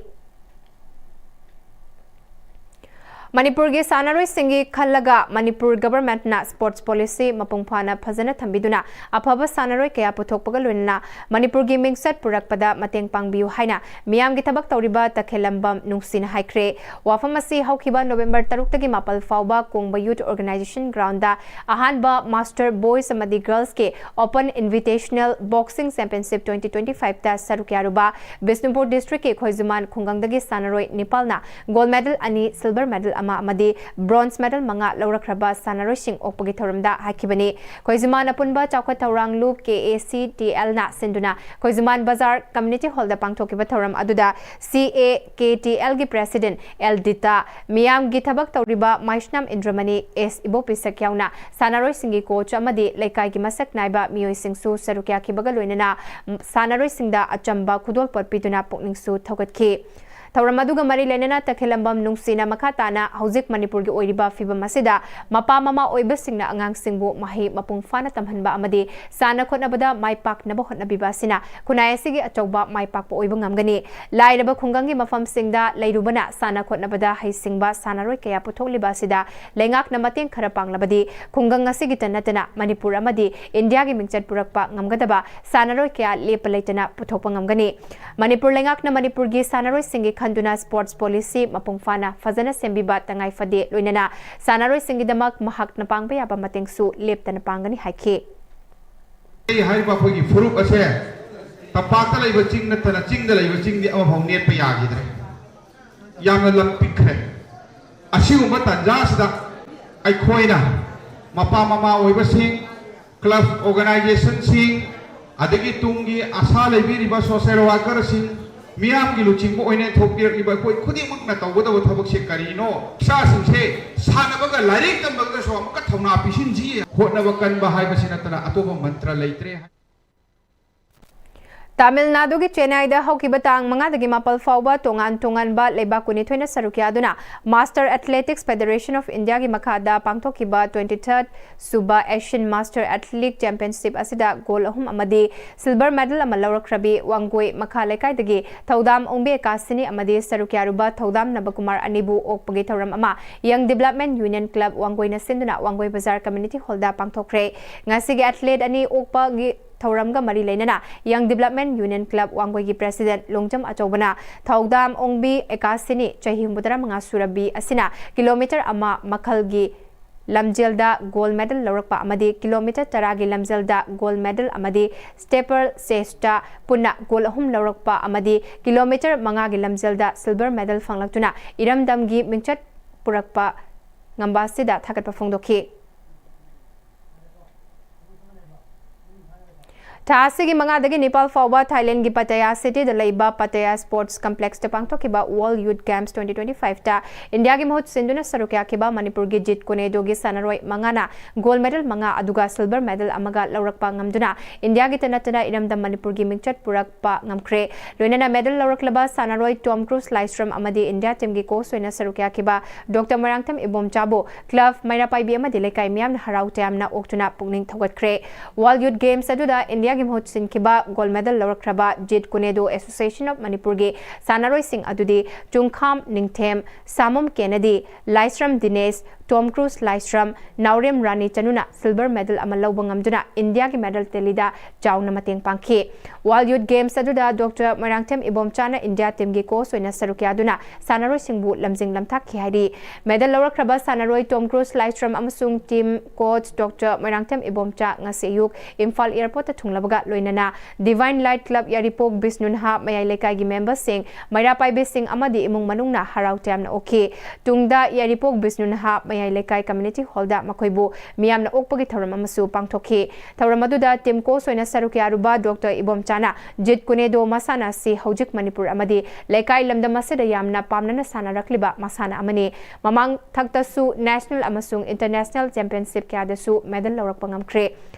ꯃꯅꯤꯄꯨꯔꯒꯤ ꯁꯥꯟꯅꯔꯣꯏꯁꯤꯡꯒꯤ ꯈꯜꯂꯒ ꯃꯅꯤꯄꯨꯔ government ꯅ sports policy ꯃꯄꯨꯡ ꯐꯥꯅ ꯐꯖꯅ ꯊꯝꯕꯤꯗꯨꯅ ꯑꯐꯕ ꯁꯥꯟꯅꯔꯣꯏ ꯀꯌꯥ ꯄꯨꯊꯣꯛꯄꯒ ꯂꯣꯏꯅꯅ ꯃꯅꯤꯄꯨꯔꯒꯤ ꯃꯤꯡꯆꯠ ꯄꯨꯔꯛꯄꯗ ꯃꯇꯦꯡ ꯄꯥꯡꯕꯤꯌꯨ ꯍꯥꯏꯅ ꯃꯤꯌꯥꯝꯒꯤ ꯊꯕꯛ ꯇꯧꯔꯤꯕ ꯇꯈꯦꯂꯝꯕꯝ ꯅꯨꯡꯁꯤꯅ ꯍꯥꯏꯈ꯭ꯔꯦ꯫ ꯋꯥꯐꯝ ꯑꯁꯤ ꯍꯧꯈꯤꯕ November ꯇꯔꯨꯛꯇꯒꯤ ꯃꯥꯄꯜ ꯐꯥꯎꯕ ꯀꯣꯡꯕ Youth Organisation ground ꯗ ꯑꯍꯥꯟꯕ Master Boys ꯑꯃꯗꯤ Girls ꯀꯤ Open Invitational Boxing Championship twenty twenty-five ꯇ ꯁꯔꯨꯛ ꯌꯥꯔꯨꯕ ꯕꯤꯁꯅꯨꯄꯨꯔ district ꯀꯤ ꯈꯣꯏꯖꯨꯃꯥꯟ ꯈꯨꯡꯒꯪꯗꯒꯤ ꯁꯥꯟꯅꯔꯣꯏ ꯅꯤꯄꯥꯜꯅ gold medal ꯑꯅꯤ, silver medal ꯑꯃ ꯑꯃꯗꯤ bronze medal ꯃꯉꯥ ꯂꯧꯔꯛꯈ꯭ꯔꯕ ꯁꯥꯟꯅꯔꯣꯏꯁꯤꯡ ꯑꯣꯛꯄꯒꯤ ꯊꯧꯔꯝꯗ ꯍꯥꯏꯈꯤꯕꯅꯤ꯫ ꯈꯣꯏꯖꯨꯃꯥꯟ ꯑꯄꯨꯟꯕ ꯆꯥꯎꯈꯠ ꯊꯧꯔꯥꯡꯂꯨꯞ K A C T L ꯅ ꯁꯤꯟꯗꯨꯅ ꯈꯣꯏꯖꯨꯃꯥꯟ ꯕꯖꯥꯔ community hall ꯗ ꯄꯥꯡꯊꯣꯛꯈꯤꯕ ꯊꯧꯔꯝ ꯑꯗꯨꯗ C A K T L ꯒꯤ president L ꯗꯤꯇꯥ, ꯃꯤꯌꯥꯝꯒꯤ ꯊꯕꯛ ꯇꯧꯔꯤꯕ ꯃꯥꯏꯁꯅꯥꯝ ꯏꯟꯗ꯭ꯔꯃꯅꯤ, S ꯏꯕꯣꯄꯤꯁꯛ ꯌꯥꯎꯅ ꯁꯥꯟꯅꯔꯣꯏꯁꯤꯡꯒꯤ coach ꯑꯃꯗꯤ ꯂꯩꯀꯥꯏꯒꯤ ꯃꯁꯛ ꯅꯥꯏꯕ ꯃꯤꯑꯣꯏꯁꯤꯡꯁꯨ ꯁꯔꯨꯛ ꯌꯥꯈꯤꯕꯒ ꯂꯣꯏꯅꯅ ꯁꯥꯟꯅꯔꯣꯏꯁꯤꯡꯗ ꯑꯆꯝꯕ ꯈꯨꯗꯣꯜꯄꯣꯠ ꯄꯤꯗꯨꯅ ꯄꯨꯛꯅꯤꯡꯁꯨ ꯊꯧꯒꯠꯈꯤ꯫ ꯊꯧꯔꯝ ꯑꯗꯨꯒ ꯃꯔꯤ ꯂꯩꯅꯅ ꯇꯈꯦꯂꯝꯕꯝ ꯅꯨꯡꯁꯤꯅ ꯃꯈꯥ ꯇꯥꯅ ꯍꯧꯖꯤꯛ ꯃꯅꯤꯄꯨꯔꯒꯤ ꯑꯣꯏꯔꯤꯕ ꯐꯤꯕꯝ ꯑꯁꯤꯗ ꯃꯄꯥ ꯃꯃꯥ ꯑꯣꯏꯕꯁꯤꯡꯅ ꯑꯉꯥꯡꯁꯤꯡꯕꯨ ꯃꯍꯩ ꯃꯄꯨꯡ ꯐꯥꯅ ꯇꯝꯍꯟꯕ ꯑꯃꯗꯤ ꯁꯥꯟꯅ ꯈꯣꯠꯅꯕꯗ ꯃꯥꯏ ꯄꯥꯛꯅꯕ ꯍꯣꯠꯅꯕꯤꯕ ꯑꯁꯤꯅ ꯈꯨꯟꯅꯥꯏ ꯑꯁꯤꯒꯤ ꯑꯆꯧꯕ ꯃꯥꯏ ꯄꯥꯛꯄ ꯑꯣꯏꯕ ꯉꯝꯒꯅꯤ꯫ ꯂꯥꯏꯔꯕ ꯈꯨꯡꯒꯪꯒꯤ ꯃꯐꯝꯁꯤꯡꯗ ꯂꯩꯔꯨꯕꯅ ꯁꯥꯟꯅ ꯈꯣꯠꯅꯕꯗ ꯍꯩꯁꯤꯡꯕ ꯁꯥꯟꯅꯔꯣꯏ ꯀꯌꯥ ꯄꯨꯊꯣꯛꯂꯤꯕ ꯑꯁꯤꯗ ꯂꯩꯉꯥꯛꯅ ꯃꯇꯦꯡ ꯈꯔ ꯄꯥꯡꯂꯕꯗꯤ ꯈꯨꯡꯒꯪ ꯑꯁꯤꯒꯤꯇ ꯅꯠꯇꯅ ꯃꯅꯤꯄꯨꯔ ꯑꯃꯗꯤ ꯏꯟꯗꯤꯌꯥꯒꯤ ꯃꯤꯡꯆꯠ ꯄꯨꯔꯛꯄ ꯉꯝꯒꯗꯕ ꯁꯥꯟꯅꯔꯣꯏ ꯀꯌꯥ ꯂꯦꯞꯄ ꯂꯩꯇꯅ ꯄꯨꯊꯣꯛꯄ ꯉꯝꯒꯅꯤ꯫ ꯃꯅꯤꯄꯨꯔ ꯂꯩꯉꯥꯛꯅ ꯃꯅꯤꯄꯨꯔꯒꯤ ꯁꯥꯟꯅꯔꯣꯏꯁꯤꯡꯒꯤ ꯈꯟꯗꯨꯅ sports policy ꯃꯄꯨꯡ ꯐꯥꯅ ꯐꯖꯅ ꯁꯦꯝꯕꯤꯕ ꯇꯉꯥꯏ ꯐꯗꯦ, ꯂꯣꯏꯅꯅ ꯁꯥꯟꯅꯔꯣꯏꯁꯤꯡꯒꯤꯗꯃꯛ ꯃꯍꯥꯛꯅ ꯄꯥꯡꯕ ꯌꯥꯕ ꯃꯇꯦꯡꯁꯨ ꯂꯦꯞꯇꯅ ꯄꯥꯡꯒꯅꯤ ꯍꯥꯏꯈꯤ꯫ ꯑꯩ ꯍꯥꯏꯔꯤꯕ ꯑꯩꯈꯣꯏꯒꯤ ꯐꯨꯔꯨꯞ ꯑꯁꯦ ꯇꯝꯄꯥꯛꯇ ꯂꯩꯕ ꯆꯤꯡ ꯅꯠꯇꯅ ꯆꯤꯡꯗ ꯂꯩꯕ ꯆꯤꯡꯗꯤ ꯑꯃꯐꯥꯎ ꯅꯦꯠꯄ ꯌꯥꯈꯤꯗ꯭ꯔꯦ꯫ ꯌꯥꯝꯅ ꯂꯝ ꯄꯤꯛꯈ꯭ꯔꯦ꯫ ꯑꯁꯤꯒꯨꯝꯕ ꯇꯥꯟꯖꯥꯁꯤꯗ ꯑꯩꯈꯣꯏꯅ ꯃꯄꯥ ꯃꯃꯥ ꯑꯣꯏꯕꯁꯤꯡ, club organizationꯁꯤꯡ, ꯑꯗꯒꯤ ꯇꯨꯡꯒꯤ ꯑꯁꯥ ꯂꯩꯕꯤꯔꯤꯕ social workerꯁꯤꯡ, ꯃꯤꯌꯥꯝꯒꯤ ꯂꯨꯆꯤꯡꯕ ꯑꯣꯏꯅ ꯊꯣꯛꯄꯤꯔꯛꯂꯤꯕ ꯑꯩꯈꯣꯏ ꯈꯨꯗꯤꯡꯃꯛꯅ ꯇꯧꯒꯗꯕ ꯊꯕꯛꯁꯦ ꯀꯔꯤꯅꯣ? ꯏꯆꯥꯁꯤꯡꯁꯦ ꯁꯥꯟꯅꯕꯒ ꯂꯥꯏꯔꯤꯛ ꯇꯝꯕꯒꯁꯨ ꯑꯃꯨꯛꯀ ꯊꯧꯅꯥ ꯄꯤꯁꯤꯟꯁꯤ꯫ ꯍꯣꯠꯅꯕ ꯀꯟꯕ ꯍꯥꯏꯕꯁꯤ ꯅꯠꯇꯅ ꯑꯇꯣꯞꯄ ꯃꯟꯇ꯭ꯔ ꯂꯩꯇ꯭ꯔꯦ꯫ ꯇꯥꯃꯤꯜ ꯅꯥꯗꯨꯒꯤ ꯆꯦꯟꯅꯥꯏꯗ ꯍꯧꯈꯤꯕ ꯇꯥꯡ ꯃꯉꯥꯗꯒꯤ ꯃꯥꯄꯜ ꯐꯥꯎꯕ ꯇꯣꯉꯥꯟ ꯇꯣꯉꯥꯟꯕ ꯂꯩꯕꯥꯛ ꯀꯨꯟꯅꯤꯊꯣꯏꯅ ꯁꯔꯨꯛ ꯌꯥꯗꯨꯅ Master Athletics Federation of Indiaꯒꯤ ꯃꯈꯥꯗ ꯄꯥꯡꯊꯣꯛꯈꯤꯕ twenty third ꯁꯨꯕ Asian Master Athlete Championship ꯑꯁꯤꯗ gold ꯑꯍꯨꯝ ꯑꯃꯗꯤ silver medal ꯑꯃ ꯂꯧꯔꯛꯈ꯭ꯔꯕꯤ ꯋꯥꯡꯒꯣꯏ ꯃꯈꯥ ꯂꯩꯀꯥꯏꯗꯒꯤ ꯊꯧꯗꯥꯝ ꯑꯣꯡꯕꯤ ꯑꯦꯀꯥꯁꯤꯅꯤ ꯑꯃꯗꯤ ꯁꯔꯨꯛ ꯌꯥꯔꯨꯕ ꯊꯧꯗꯥꯝ ꯅꯕꯀꯨꯃꯥꯔ ꯑꯅꯤꯕꯨ ꯑꯣꯛꯄꯒꯤ ꯊꯧꯔꯝ ꯑꯃ Young Development Union Club ꯋꯥꯡꯒꯣꯏꯅ ꯁꯤꯟꯗꯨꯅ ꯋꯥꯡꯒꯣꯏ ꯕꯖꯥꯔ community hallꯗ ꯄꯥꯡꯊꯣꯛꯈ꯭ꯔꯦ꯫ ꯉꯁꯤꯒꯤ athlete ꯑꯅꯤ ꯑꯣꯛꯄꯒꯤ ꯊꯧꯔꯝꯒ ꯃꯔꯤ ꯂꯩꯅꯅ Young Development Union Club ꯋꯥꯡꯒꯣꯏꯒꯤ president Longjam ꯑꯆꯧꯕꯅ ꯊꯧꯗꯥꯝ ꯑꯣꯡꯕꯤ ꯑꯦꯀꯥꯁꯤꯅꯤ ꯆꯍꯤ ꯍꯨꯝꯐꯨꯇꯔꯥ ꯃꯉꯥ ꯁꯨꯔꯕꯤ ꯑꯁꯤꯅ kilometre ꯑꯃ ꯃꯈꯜꯒꯤ ꯂꯝꯖꯦꯜꯗ gold medal ꯂꯧꯔꯛꯄ ꯑꯃꯗꯤ kilometre ꯇꯔꯥꯒꯤ ꯂꯝꯖꯦꯜꯗ gold medal ꯑꯃꯗꯤ steeplechase ꯄꯨꯟꯅ gold ꯑꯍꯨꯝ ꯂꯧꯔꯛꯄ ꯑꯃꯗꯤ kilometre ꯃꯉꯥꯒꯤ ꯂꯝꯖꯦꯜꯗ silver medal ꯐꯪꯂꯛꯇꯨꯅ ꯏꯔꯝꯗꯝꯒꯤ ꯃꯤꯡꯆꯠ ꯄꯨꯔꯛꯄ ꯉꯝꯕ ꯑꯁꯤꯗ ꯊꯥꯒꯠꯄ ꯐꯣꯡꯗꯣꯛꯈꯤ꯫ ꯊꯥ ꯑꯁꯤꯒꯤ ꯃꯉꯥꯗꯒꯤ ꯅꯤꯄꯥꯜ ꯐꯥꯎꯕ ꯊꯥꯏꯂꯦꯟꯒꯤ ꯄꯇꯌꯥ ꯁꯤꯇꯤꯗ ꯂꯩꯕ ꯄꯇꯌꯥ ꯁ꯭ꯄꯣꯔꯠꯁ ꯀꯝꯄ꯭ꯂꯦꯛꯁꯇ ꯄꯥꯡꯊꯣꯛꯈꯤꯕ world youth games twenty twenty ꯐꯥꯏꯚꯇ ꯏꯟꯗꯤꯌꯥꯒꯤ ꯃꯍꯨꯠ ꯁꯤꯟꯗꯨꯅ ꯁꯔꯨꯛ ꯌꯥꯈꯤꯕ ꯃꯅꯤꯄꯨꯔꯒꯤ ꯖꯤꯠ ꯀꯨꯅꯦꯗꯣꯒꯤ ꯁꯥꯟꯅꯔꯣꯏ ꯃꯉꯥꯅ ꯒꯣꯜꯗ ꯃꯦꯗꯜ ꯃꯉꯥ, ꯑꯗꯨꯒ ꯁꯤꯜꯚꯔ ꯃꯦꯗꯜ ꯑꯃꯒ ꯂꯧꯔꯛꯄ ꯉꯝꯗꯨꯅ ꯏꯟꯗꯤꯌꯥꯒꯤꯇ ꯅꯠꯇꯅ ꯏꯔꯝꯗꯝ ꯃꯅꯤꯄꯨꯔꯒꯤ ꯃꯤꯡꯆꯠ ꯄꯨꯔꯛꯄ ꯉꯝꯈ꯭ꯔꯦ꯫ ꯂꯣꯏꯅꯅ ꯃꯦꯗꯜ ꯂꯧꯔꯛꯂꯕ ꯁꯥꯟꯅꯔꯣꯏ ꯇꯣꯝ ꯀ꯭ꯔꯨꯁ ꯂꯥꯏꯁ꯭ꯔꯝ ꯑꯃꯗꯤ ꯏꯟꯗꯤꯌꯥ ꯇꯤꯝꯒꯤ ꯀꯣꯆ ꯑꯣꯏꯅ ꯁꯔꯨꯛ ꯌꯥꯈꯤꯕ ꯗꯣꯛꯇꯔ ꯃꯣꯏꯔꯥꯡꯊꯦꯝ ꯏꯕꯣꯝꯆꯥꯕꯨ ꯀ꯭ꯂꯕ, ꯃꯩꯔꯥ ꯄꯥꯏꯕꯤ ꯑꯃꯗꯤ ꯂꯩꯀꯥꯏ ꯃꯤꯌꯥꯝꯅ ꯍꯔꯥꯎ ꯇꯌꯥꯝꯅ ꯑꯣꯛꯇꯨꯅ ꯄꯨꯛꯅꯤꯡ ꯊꯧꯒꯠꯈ꯭ꯔꯦ꯫ ꯋꯥꯔꯜꯗ ꯌꯨꯊ ꯒꯦꯝꯁ ꯑꯗꯨꯗ ꯏꯟꯗꯤꯌꯥꯒꯤ ꯃꯍꯨꯠ ꯁꯤꯟꯈꯤꯕ ꯒꯣꯜꯗ ꯃꯦꯗꯜ ꯂꯧꯔꯛꯈ꯭ꯔꯕ ꯖꯤꯠ ꯀꯨꯅꯦꯗꯣ ꯑꯦꯁꯣꯁꯤꯌꯦꯁꯟ ꯑꯣꯐ ꯃꯅꯤꯄꯨꯔꯒꯤ ꯁꯥꯟꯅꯔꯣꯏꯁꯤꯡ ꯑꯗꯨꯗꯤ ꯆꯨꯡꯈꯥꯝ ꯅꯤꯡꯊꯦꯝ, ꯁꯥꯃꯨꯝ ꯀꯦꯅꯗꯤ, ꯂꯥꯏꯁ꯭ꯔꯝ ꯗꯤꯅꯦꯁ, ꯇꯣꯝ ꯀ꯭ꯔꯨꯁ ꯂꯥꯏꯁ꯭ꯔꯝ, ꯅꯥꯎꯔꯦꯝ ꯔꯥꯅꯤ ꯆꯅꯨꯅ ꯁꯤꯜꯚꯔ ꯃꯦꯗꯜ ꯑꯃ ꯂꯧꯕ ꯉꯝꯗꯨꯅ ꯏꯟꯗꯤꯌꯥꯒꯤ ꯃꯦꯗꯜ ꯇꯦꯂꯤꯗ ꯆꯥꯎꯅ ꯃꯇꯦꯡ ꯄꯥꯡꯈꯤ꯫ ꯋꯥꯔꯜꯗ ꯌꯨꯊ ꯒꯦꯝꯁ ꯑꯗꯨꯗ ꯗꯣꯛꯇꯔ ꯃꯣꯏꯔꯥꯡꯊꯦꯝ ꯏꯕꯣꯝꯆꯥꯅ ꯏꯟꯗꯤꯌꯥ ꯇꯤꯝꯒꯤ ꯀꯣꯆ ꯑꯣꯏꯅ ꯁꯔꯨꯛ ꯌꯥꯗꯨꯅ ꯁꯥꯟꯅꯔꯣꯏꯁꯤꯡꯕꯨ ꯂꯝꯖꯤꯡ ꯂꯝꯇꯥꯛꯈꯤ ꯍꯥꯏꯔꯤ꯫ ꯃꯦꯗꯜ ꯂꯧꯔꯛꯈ꯭ꯔꯕ ꯁꯥꯟꯅꯔꯣꯏ ꯇꯣꯝ ꯀ꯭ꯔꯨꯁ ꯂꯥꯏꯁ꯭ꯔꯝ ꯑꯃꯁꯨꯡ team coach doctor Moirangthem Ibomcha ꯉꯁꯤ ꯑꯌꯨꯛ ꯏꯝꯐꯥꯜ ꯑꯦꯌꯔꯄꯣꯔꯠꯇ ꯊꯨꯡꯂꯕꯒ ꯂꯣꯏꯅꯅ ꯗꯤꯚꯥꯏꯟ ꯂꯥꯏꯠ ꯀ꯭ꯂꯕ ꯌꯥꯏꯔꯤꯄꯣꯛ ꯕꯤꯁꯅꯨ ꯅꯍꯥ ꯃꯌꯥꯏ ꯂꯩꯀꯥꯏꯒꯤ ꯃꯦꯝꯕꯔꯁꯤꯡ, ꯃꯩꯔꯥ ꯄꯥꯏꯕꯤꯁꯤꯡ ꯑꯃꯗꯤ ꯏꯃꯨꯡ ꯃꯅꯨꯡꯅ ꯍꯔꯥꯎ ꯇꯌꯥꯝꯅ ꯑꯣꯛꯈꯤ꯫ ꯇꯨꯡꯗ ꯌꯥꯏꯔꯤꯄꯣꯛ ꯕꯤꯁꯅꯨ ꯅꯍꯥ ꯃꯌꯥꯏ ꯂꯩꯀꯥꯏ ꯀꯝꯃ꯭ꯌꯨꯅꯤꯇꯤ ꯍꯣꯜꯗ ꯃꯈꯣꯏꯕꯨ ꯃꯤꯌꯥꯝꯅ ꯑꯣꯛꯄꯒꯤ ꯊꯧꯔꯝ ꯑꯃꯁꯨ ꯄꯥꯡꯊꯣꯛꯈꯤ꯫ ꯊꯧꯔꯝ ꯑꯗꯨꯗ ꯇꯤꯝ ꯀꯣꯆ ꯑꯣꯏꯅ ꯁꯔꯨꯛ ꯌꯥꯔꯨꯕ ꯗꯣꯛꯇꯔ ꯏꯕꯣꯝꯆꯥꯅ ꯖꯤꯠ ꯀꯨꯅꯦꯗꯣ ꯃꯁꯥꯟꯅ ꯑꯁꯤ ꯍꯧꯖꯤꯛ ꯃꯅꯤꯄꯨꯔ ꯑꯃꯗꯤ ꯂꯩꯀꯥꯏ ꯂꯝꯗꯝ ꯑꯁꯤꯗ ꯌꯥꯝꯅ ꯄꯥꯝꯅꯅ ꯁꯥꯟꯅꯔꯛꯂꯤꯕ ꯃꯁꯥꯟꯅ ꯑꯃꯅꯤ꯫ ꯃꯃꯥꯡ ꯊꯛꯇꯁꯨ ꯅꯦꯁꯅꯦꯜ ꯑꯃꯁꯨꯡ ꯏꯟꯇꯔꯅꯦꯁꯅꯦꯜ ꯆꯦꯝꯄꯤꯌꯟꯁꯤꯞ ꯀꯌꯥꯗꯁꯨ ꯃꯦꯗꯜ ꯂꯧꯔꯛꯄ ꯉꯝꯈ꯭ꯔꯦ꯫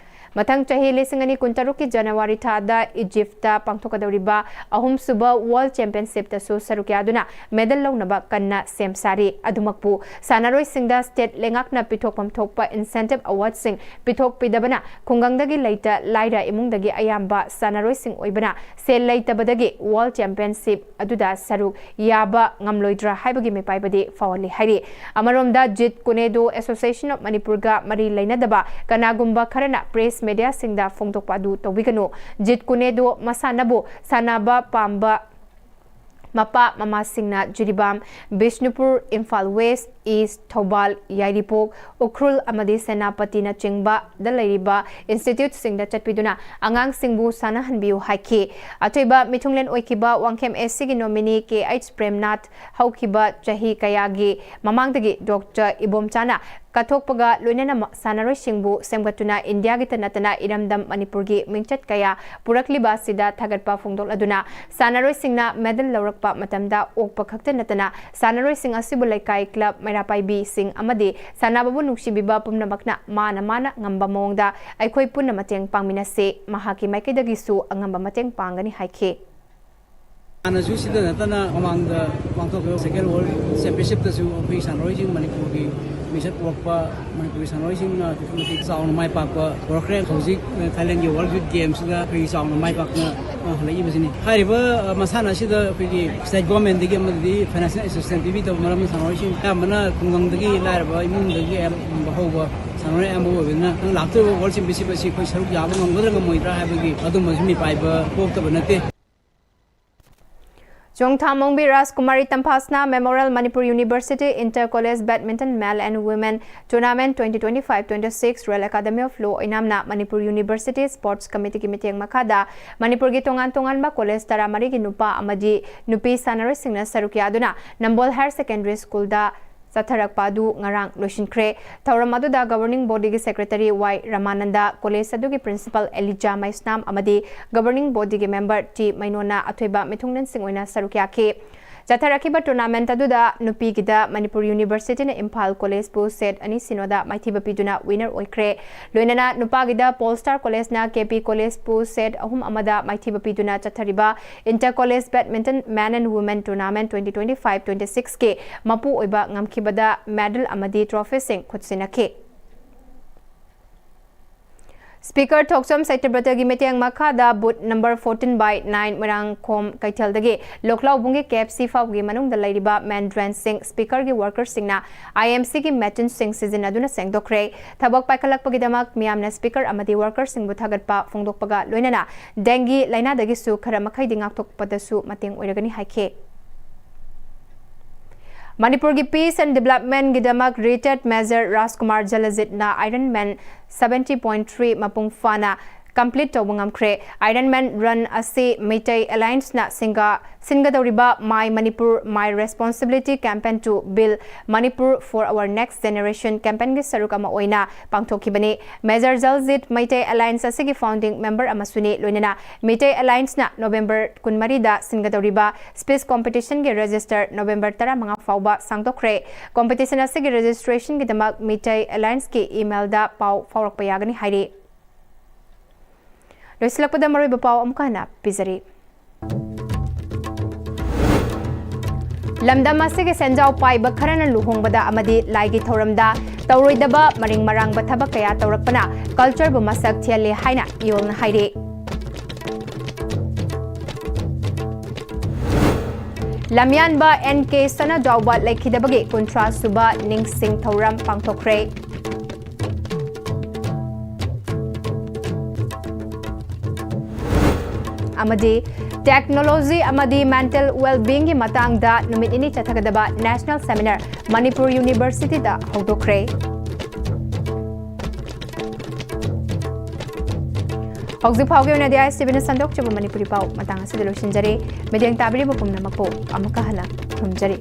ꯃꯊꯪ ꯆꯍꯤ ꯂꯤꯁꯤꯡ ꯑꯅꯤ ꯀꯨꯟꯇꯔꯨꯛꯀꯤ ꯖꯅꯋꯥꯔꯤ ꯊꯥꯗ ꯏꯖꯤꯞꯇ ꯄꯥꯡꯊꯣꯛꯀꯗꯧꯔꯤꯕ ꯑꯍꯨꯝꯁꯨꯕ ꯋꯥꯔꯜꯗ ꯆꯦꯝꯄꯤꯌꯟꯁꯤꯞꯇꯁꯨ ꯁꯔꯨꯛ ꯌꯥꯗꯨꯅ ꯃꯦꯗꯜ ꯂꯧꯅꯕ ꯀꯟꯅ ꯁꯦꯝ ꯁꯥꯔꯤ꯫ ꯑꯗꯨꯃꯛꯄꯨ ꯁꯥꯟꯅꯔꯣꯏꯁꯤꯡꯗ ꯁ꯭ꯇꯦꯠ ꯂꯩꯉꯥꯛꯅ ꯄꯤꯊꯣꯛꯐꯝ ꯊꯣꯛꯄ ꯏꯟꯁꯦꯟꯇꯤꯚ ꯑꯦꯋꯥꯔꯗꯁꯤꯡ ꯄꯤꯊꯣꯛꯄꯤꯗꯕꯅ ꯈꯨꯡꯒꯪꯗꯒꯤ ꯂꯩꯇ ꯂꯥꯏꯔ ꯏꯃꯨꯡꯗꯒꯤ ꯑꯌꯥꯝꯕ ꯁꯥꯟꯅꯔꯣꯏꯁꯤꯡ ꯑꯣꯏꯕꯅ ꯁꯦꯜ ꯂꯩꯇꯕꯗꯒꯤ ꯋꯥꯔꯜꯗ ꯆꯦꯝꯄꯤꯌꯟꯁꯤꯞ ꯑꯗꯨꯗ ꯁꯔꯨꯛ ꯌꯥꯕ ꯉꯝꯂꯣꯏꯗ꯭ꯔꯥ ꯍꯥꯏꯕꯒꯤ ꯃꯤꯄꯥꯏꯕꯗꯤ ꯐꯥꯎꯍꯜꯂꯤ ꯍꯥꯏꯔꯤ꯫ ꯑꯃꯔꯣꯝꯗ ꯖꯤꯠ ꯀꯨꯅꯦꯗꯣ ꯑꯦꯁꯣꯁꯤꯌꯦꯁꯟ ꯑꯣꯐ ꯃꯅꯤꯄꯨꯔꯒ ꯃꯔꯤ ꯂꯩꯅꯗꯕ ꯀꯅꯥꯒꯨꯝꯕ ꯈꯔꯅ ꯄ꯭ꯔꯦꯁ ꯃꯦꯗꯤꯌꯥꯁꯤꯡꯗ ꯐꯣꯡꯗꯣꯛꯄ ꯑꯗꯨ ꯇꯧꯕꯤꯒꯅꯨ꯫ ꯖꯤꯠ ꯀꯨꯅꯦꯗꯣ ꯃꯁꯥꯟꯅꯕꯨ ꯁꯥꯟꯅꯕ ꯄꯥꯝꯕ ꯃꯄꯥ ꯃꯃꯥꯁꯤꯡꯅ ꯖꯤꯔꯤꯕꯥꯝ, ꯕꯤꯁꯅꯨꯄꯨꯔ, ꯏꯝꯐꯥꯜ ꯋꯦꯁ, ꯏꯁ, ꯊꯧꯕꯥꯜ, ꯌꯥꯏꯔꯤꯄꯣꯛ, ꯎꯈ꯭ꯔꯨꯜ ꯑꯃꯗꯤ ꯁꯦꯅꯥꯄꯇꯤꯅꯆꯤꯡꯕꯗ ꯂꯩꯔꯤꯕ ꯏꯟꯁꯇꯤꯇ꯭ꯌꯨꯠꯁꯤꯡꯗ ꯆꯠꯄꯤꯗꯨꯅ ꯑꯉꯥꯡꯁꯤꯡꯕꯨ ꯁꯥꯟꯅꯍꯟꯕꯤꯌꯨ ꯍꯥꯏꯈꯤ꯫ ꯑꯊꯣꯏꯕ ꯃꯤꯊꯨꯡꯂꯦꯟ ꯑꯣꯏꯈꯤꯕ ꯋꯥꯡꯈꯦꯝ ꯑꯦꯁ ꯁꯤꯒꯤ ꯅꯣꯃꯤꯅꯤ ꯀꯦ ꯑꯩꯆ ꯄ꯭ꯔꯦꯝꯅꯥꯊ ꯍꯧꯈꯤꯕ ꯆꯍꯤ ꯀꯌꯥꯒꯤ ꯃꯃꯥꯡꯗꯒꯤ ꯗꯣꯛꯇꯔ ꯏꯕꯣꯝꯆꯥꯅ ꯀꯠꯊꯣꯛꯄꯒ ꯂꯣꯏꯅꯅ ꯃ-, ꯁꯥꯟꯅꯔꯣꯏꯁꯤꯡꯕꯨ ꯁꯦꯝꯒꯠꯇꯨꯅ ꯏꯟꯗꯤꯌꯥꯒꯤꯇ ꯅꯠꯇꯅ ꯏꯔꯝꯗꯝ ꯃꯅꯤꯄꯨꯔꯒꯤ ꯃꯤꯡꯆꯠ ꯀꯌꯥ ꯄꯨꯔꯛꯂꯤꯕ ꯑꯁꯤꯗ ꯊꯥꯒꯠꯄ ꯐꯣꯡꯗꯣꯛꯂꯗꯨꯅ, ꯁꯥꯟꯅꯔꯣꯏꯁꯤꯡꯅ ꯃꯦꯗꯜ ꯂꯧꯔꯛꯄ ꯃꯇꯝꯗ ꯑꯣꯛꯄ ꯈꯛꯇ ꯅꯠꯇꯅ ꯁꯥꯟꯅꯔꯣꯏꯁꯤꯡ ꯑꯁꯤꯕꯨ ꯂꯩꯀꯥꯏ, ꯀ꯭ꯂꯕ, ꯃꯩꯔꯥ ꯄꯥꯏꯕꯤꯁꯤꯡ ꯑꯃꯗꯤ ꯁꯥꯟꯅꯕꯕꯨ ꯅꯨꯡꯁꯤꯕꯤꯕ ꯄꯨꯝꯅꯃꯛꯅ ꯃꯥꯅ ꯃꯥꯅ ꯉꯝꯕ ꯃꯑꯣꯡꯗ ꯑꯩꯈꯣꯏ ꯄꯨꯟꯅ ꯃꯇꯦꯡ ꯄꯥꯡꯃꯤꯟꯅꯁꯤ, ꯃꯍꯥꯛꯀꯤ ꯃꯥꯏꯀꯩꯗꯒꯤꯁꯨ ꯑꯉꯝꯕ ꯃꯇꯦꯡ ꯄꯥꯡꯒꯅꯤ ꯍꯥꯏꯈꯤ꯫ ꯍꯥꯟꯅꯁꯨ ꯁꯤꯗ ꯅꯠꯇꯅ ꯃꯃꯥꯡꯗ ꯄꯥꯡꯊꯣꯛꯈꯤꯕ Second World Championshipꯇꯁꯨ ꯑꯩꯈꯣꯏ ꯁꯥꯟꯅꯔꯣꯏꯁꯤꯡ ꯃꯅꯤꯄꯨꯔꯒꯤ ꯃꯤꯡꯆꯠ ꯄꯨꯔꯛꯄ, ꯃꯅꯤꯄꯨꯔꯒꯤ ꯁꯥꯟꯅꯔꯣꯏꯁꯤꯡꯅ ꯑꯗꯨꯛꯀꯤ ꯃꯇꯤꯛ ꯆꯥꯎꯅ ꯃꯥꯏ ꯄꯥꯛꯄ ꯄꯨꯔꯛꯈ꯭ꯔꯦ꯫ ꯍꯧꯖꯤꯛ ꯊꯥꯏꯂꯦꯟꯒꯤ World Youth Gamesꯇ ꯑꯩꯈꯣꯏꯒꯤ ꯆꯥꯎꯅ ꯃꯥꯏ ꯄꯥꯛꯅ ꯍꯜꯂꯛꯏꯕꯁꯤꯅꯤ꯫ ꯍꯥꯏꯔꯤꯕ ꯃꯁꯥꯟꯅ ꯑꯁꯤꯗ ꯑꯩꯈꯣꯏꯒꯤ state governmentꯗꯒꯤ ꯑꯃꯗꯤ financial assistance ꯄꯤꯕꯤꯗꯕ ꯃꯔꯝꯅ ꯁꯥꯟꯅꯔꯣꯏꯁꯤꯡ ꯑꯌꯥꯝꯕꯅ ꯈꯨꯡꯒꯪꯗꯒꯤ ꯂꯥꯏꯔꯕ ꯏꯃꯨꯡꯗꯒꯤ ꯑꯌꯥꯝꯕ ꯍꯧꯕ ꯁꯥꯟꯅꯔꯣꯏ ꯑꯌꯥꯝꯕ ꯑꯣꯏꯕꯅꯤꯅ ꯂꯥꯛꯇꯧꯔꯤꯕ World Championship ꯑꯁꯤ ꯑꯩꯈꯣꯏ ꯁꯔꯨꯛ ꯌꯥꯕ ꯉꯝꯒꯗ꯭ꯔꯥ ꯉꯝꯃꯣꯏꯗ꯭ꯔꯥ ꯍꯥꯏꯕꯒꯤ ꯑꯗꯨꯝꯕꯁꯨ ꯃꯤꯄꯥꯏꯕ ꯄꯣꯛꯇꯕ ꯅꯠꯇꯦ꯫ ꯆꯣꯡꯊꯥꯃꯣꯡꯕꯤ ꯔꯥꯖꯀꯨꯃꯥꯔꯤ ꯇꯝꯐꯥꯁꯅꯥ Memorial Manipur University Inter College Badminton Male and Women Tournament twenty twenty-five twenty-six Royal Academy of Law ꯑꯣꯏꯅꯥꯝꯅ Manipur University Sports Committeeꯒꯤ ꯃꯤꯠꯌꯦꯡ ꯃꯈꯥꯗ ꯃꯅꯤꯄꯨꯔꯒꯤ ꯇꯣꯉꯥꯟ ꯇꯣꯉꯥꯟꯕ ꯀꯣꯂꯦꯖ ꯇꯔꯥꯃꯔꯤꯒꯤ ꯅꯨꯄꯥ ꯑꯃꯗꯤ ꯅꯨꯄꯤ ꯁꯥꯟꯅꯔꯣꯏꯁꯤꯡꯅ ꯁꯔꯨꯛ ꯌꯥꯗꯨꯅ ꯅꯝꯕꯣꯜ Higher Secondary Schoolꯗ ꯆꯠꯊꯔꯛꯄ ꯑꯗꯨ ꯉꯔꯥꯡ ꯂꯣꯏꯁꯤꯟꯈ꯭ꯔꯦ꯫ ꯊꯧꯔꯝ ꯑꯗꯨꯗ Governing Bodyꯒꯤ Secretary ꯋꯥꯏ ꯔꯃꯥꯅꯟꯗ, ꯀꯣꯂꯦꯖ ꯑꯗꯨꯒꯤ Principal ꯑꯦꯂꯤꯖꯥ ꯃꯩꯁꯅꯥꯝ ꯑꯃꯗꯤ Governing Bodyꯒꯤ member ꯇꯤ ꯃꯩꯅꯣꯟꯅ ꯑꯊꯣꯏꯕ ꯃꯤꯊꯨꯡꯂꯦꯟꯁꯤꯡ ꯑꯣꯏꯅ ꯁꯔꯨꯛ ꯌꯥꯈꯤ꯫ ꯆꯠꯊꯔꯛꯈꯤꯕ tournament ꯑꯗꯨꯗ ꯅꯨꯄꯤꯒꯤꯗ ꯃꯅꯤꯄꯨꯔ Universityꯅ ꯏꯝꯐꯥꯜ ꯀꯣꯂꯦꯖꯄꯨ set ꯑꯅꯤ ꯁꯤꯅꯣꯗ ꯃꯥꯏꯊꯤꯕ ꯄꯤꯗꯨꯅ winner ꯑꯣꯏꯈ꯭ꯔꯦ꯫ ꯂꯣꯏꯅꯅ ꯅꯨꯄꯥꯒꯤꯗ Polestar Collegeꯅ ꯀꯦ ꯄꯤ ꯀꯣꯂꯦꯖꯄꯨ set ꯑꯍꯨꯝ ꯑꯃꯗ ꯃꯥꯏꯊꯤꯕ ꯄꯤꯗꯨꯅ ꯆꯠꯊꯔꯤꯕ Inter College Badminton Men and Women Tournament twenty twenty-five twenty-sixꯀꯤ ꯃꯄꯨ ꯑꯣꯏꯕ ꯉꯝꯈꯤꯕꯗ medal ꯑꯃꯗꯤ trophyꯁꯤꯡ ꯈꯨꯠꯁꯤꯟꯅꯈꯤ꯫ Speaker ꯊꯣꯛꯆꯝ ꯁꯇ꯭ꯌꯕ꯭ꯔꯇꯒꯤ ꯃꯤꯠꯌꯦꯡ ꯃꯈꯥꯗ booth number fourteen by nine Moirangkhom ꯀꯩꯊꯦꯜꯗꯒꯤ ꯂꯣꯛꯂꯥꯎꯕꯨꯡꯒꯤ K F C ꯐꯥꯎꯕꯒꯤ ꯃꯅꯨꯡꯗ ꯂꯩꯔꯤꯕ main drain ꯁꯤꯡ Speaker ꯒꯤ worker ꯁꯤꯡꯅ I M C ꯒꯤ machine ꯁꯤꯡ ꯁꯤꯖꯤꯟꯅꯗꯨꯅ ꯁꯦꯡꯗꯣꯛꯈ꯭ꯔꯦ꯫ ꯊꯕꯛ ꯄꯥꯏꯈꯠꯂꯛꯄꯒꯤꯗꯃꯛ ꯃꯤꯌꯥꯝꯅ Speaker ꯑꯃꯗꯤ worker ꯁꯤꯡꯕꯨ ꯊꯥꯒꯠꯄ ꯐꯣꯡꯗꯣꯛꯄꯒ ꯂꯣꯏꯅꯅ dengue ꯂꯥꯏꯅꯥꯗꯒꯤꯁꯨ ꯈꯔ ꯃꯈꯩꯗꯤ ꯉꯥꯛꯊꯣꯛꯄꯗꯁꯨ ꯃꯇꯦꯡ ꯑꯣꯏꯔꯒꯅꯤ ꯍꯥꯏꯈꯤ꯫ ꯃꯅꯤꯄꯨꯔꯒꯤ peace and development ꯒꯤꯗꯃꯛ retired Major Rajkumar ꯖꯂꯖꯤꯠꯅ Iron Man seventy point three ꯃꯄꯨꯡ ꯐꯥꯅ complete ꯇꯧꯕ ꯉꯝꯈ꯭ꯔꯦ꯫ Iron Man run ꯑꯁꯤ ꯃꯩꯇꯩ Alliance ꯅ ꯁꯤꯡꯒ-, ꯁꯤꯟꯒꯗꯧꯔꯤꯕ My Manipur, My Responsibility campaign to build Manipur for our next generation campaign ꯒꯤ ꯁꯔꯨꯛ ꯑꯃ ꯑꯣꯏꯅ ꯄꯥꯡꯊꯣꯛꯈꯤꯕꯅꯤ꯫ Major ꯖꯂꯖꯤꯠ ꯃꯩꯇꯩ Alliance ꯑꯁꯤꯒꯤ founding member ꯑꯃꯁꯨꯅꯤ, ꯂꯣꯏꯅꯅ ꯃꯩꯇꯩ Alliance ꯅ November ꯀꯨꯟꯃꯔꯤꯗ ꯁꯤꯟꯒꯗꯧꯔꯤꯕ speech competition ꯒꯤ register November ꯇꯔꯥꯃꯉꯥ ꯐꯥꯎꯕ ꯁꯥꯡꯗꯣꯛꯈ꯭ꯔꯦ꯫ Competition ꯑꯁꯤꯒꯤ registration ꯒꯤꯗꯃꯛ ꯃꯩꯇꯩ Alliance ꯀꯤ email ꯗ ꯄꯥꯎ ꯐꯥꯎꯔꯛꯄ ꯌꯥꯒꯅꯤ ꯍꯥꯏꯔꯤ꯫ ꯂꯣꯏꯁꯤꯜꯂꯛꯄꯗ ꯃꯔꯨꯑꯣꯏꯕ ꯄꯥꯎ ꯑꯃꯨꯛꯀ ꯍꯟꯅ ꯄꯤꯖꯔꯤ꯫ ꯂꯝꯗꯝ ꯑꯁꯤꯒꯤ ꯁꯦꯟꯖꯥꯎ ꯄꯥꯏꯕ ꯈꯔꯅ ꯂꯨꯍꯣꯡꯕꯗ ꯑꯃꯗꯤ ꯂꯥꯏꯒꯤ ꯊꯧꯔꯝꯗ ꯇꯧꯔꯣꯏꯗꯕ ꯃꯔꯤꯡ ꯃꯔꯥꯡꯕ ꯊꯕꯛ ꯀꯌꯥ ꯇꯧꯔꯛꯄꯅ culture ꯕꯨ ꯃꯁꯛ ꯊꯤꯍꯜꯂꯤ ꯍꯥꯏꯅ ꯏꯌꯣꯜꯅ ꯍꯥꯏꯔꯤ꯫ ꯂꯝꯌꯥꯟꯕ N K ꯁꯅꯥꯖꯥꯎꯕ ꯂꯩꯈꯤꯗꯕꯒꯤ ꯀꯨꯟꯊ꯭ꯔꯥ ꯁꯨꯕ ꯅꯤꯡꯁꯤꯡ ꯊꯧꯔꯝ ꯄꯥꯡꯊꯣꯛꯈ꯭ꯔꯦ꯫ ꯑꯃꯗꯤ technology ꯑꯃꯗꯤ mental well-being ꯒꯤ ꯃꯇꯥꯡꯗ ꯅꯨꯃꯤꯠ ꯅꯤꯅꯤ ꯆꯠꯊꯒꯗꯕ national seminar ꯃꯅꯤꯄꯨꯔ University ꯗ ꯍꯧꯗꯣꯛꯈ꯭ꯔꯦ꯫ ꯍꯧꯖꯤꯛ ꯐꯥꯎꯒꯤ ꯑꯣꯏꯅꯗꯤ I S T V ꯅ ꯁꯟꯗꯣꯛꯆꯕ ꯃꯅꯤꯄꯨꯔꯤ ꯄꯥꯎ ꯃꯇꯥꯡ ꯑꯁꯤꯗ ꯂꯣꯏꯁꯤꯟꯖꯔꯦ꯫ ꯃꯤꯠꯌꯦꯡ ꯇꯥꯕꯤꯔꯤꯕ ꯄꯨꯝꯅꯃꯛꯄꯨ ꯑꯃꯨꯛꯀ ꯍꯟꯅ ꯈꯨꯔꯨꯝꯖꯔꯤ꯫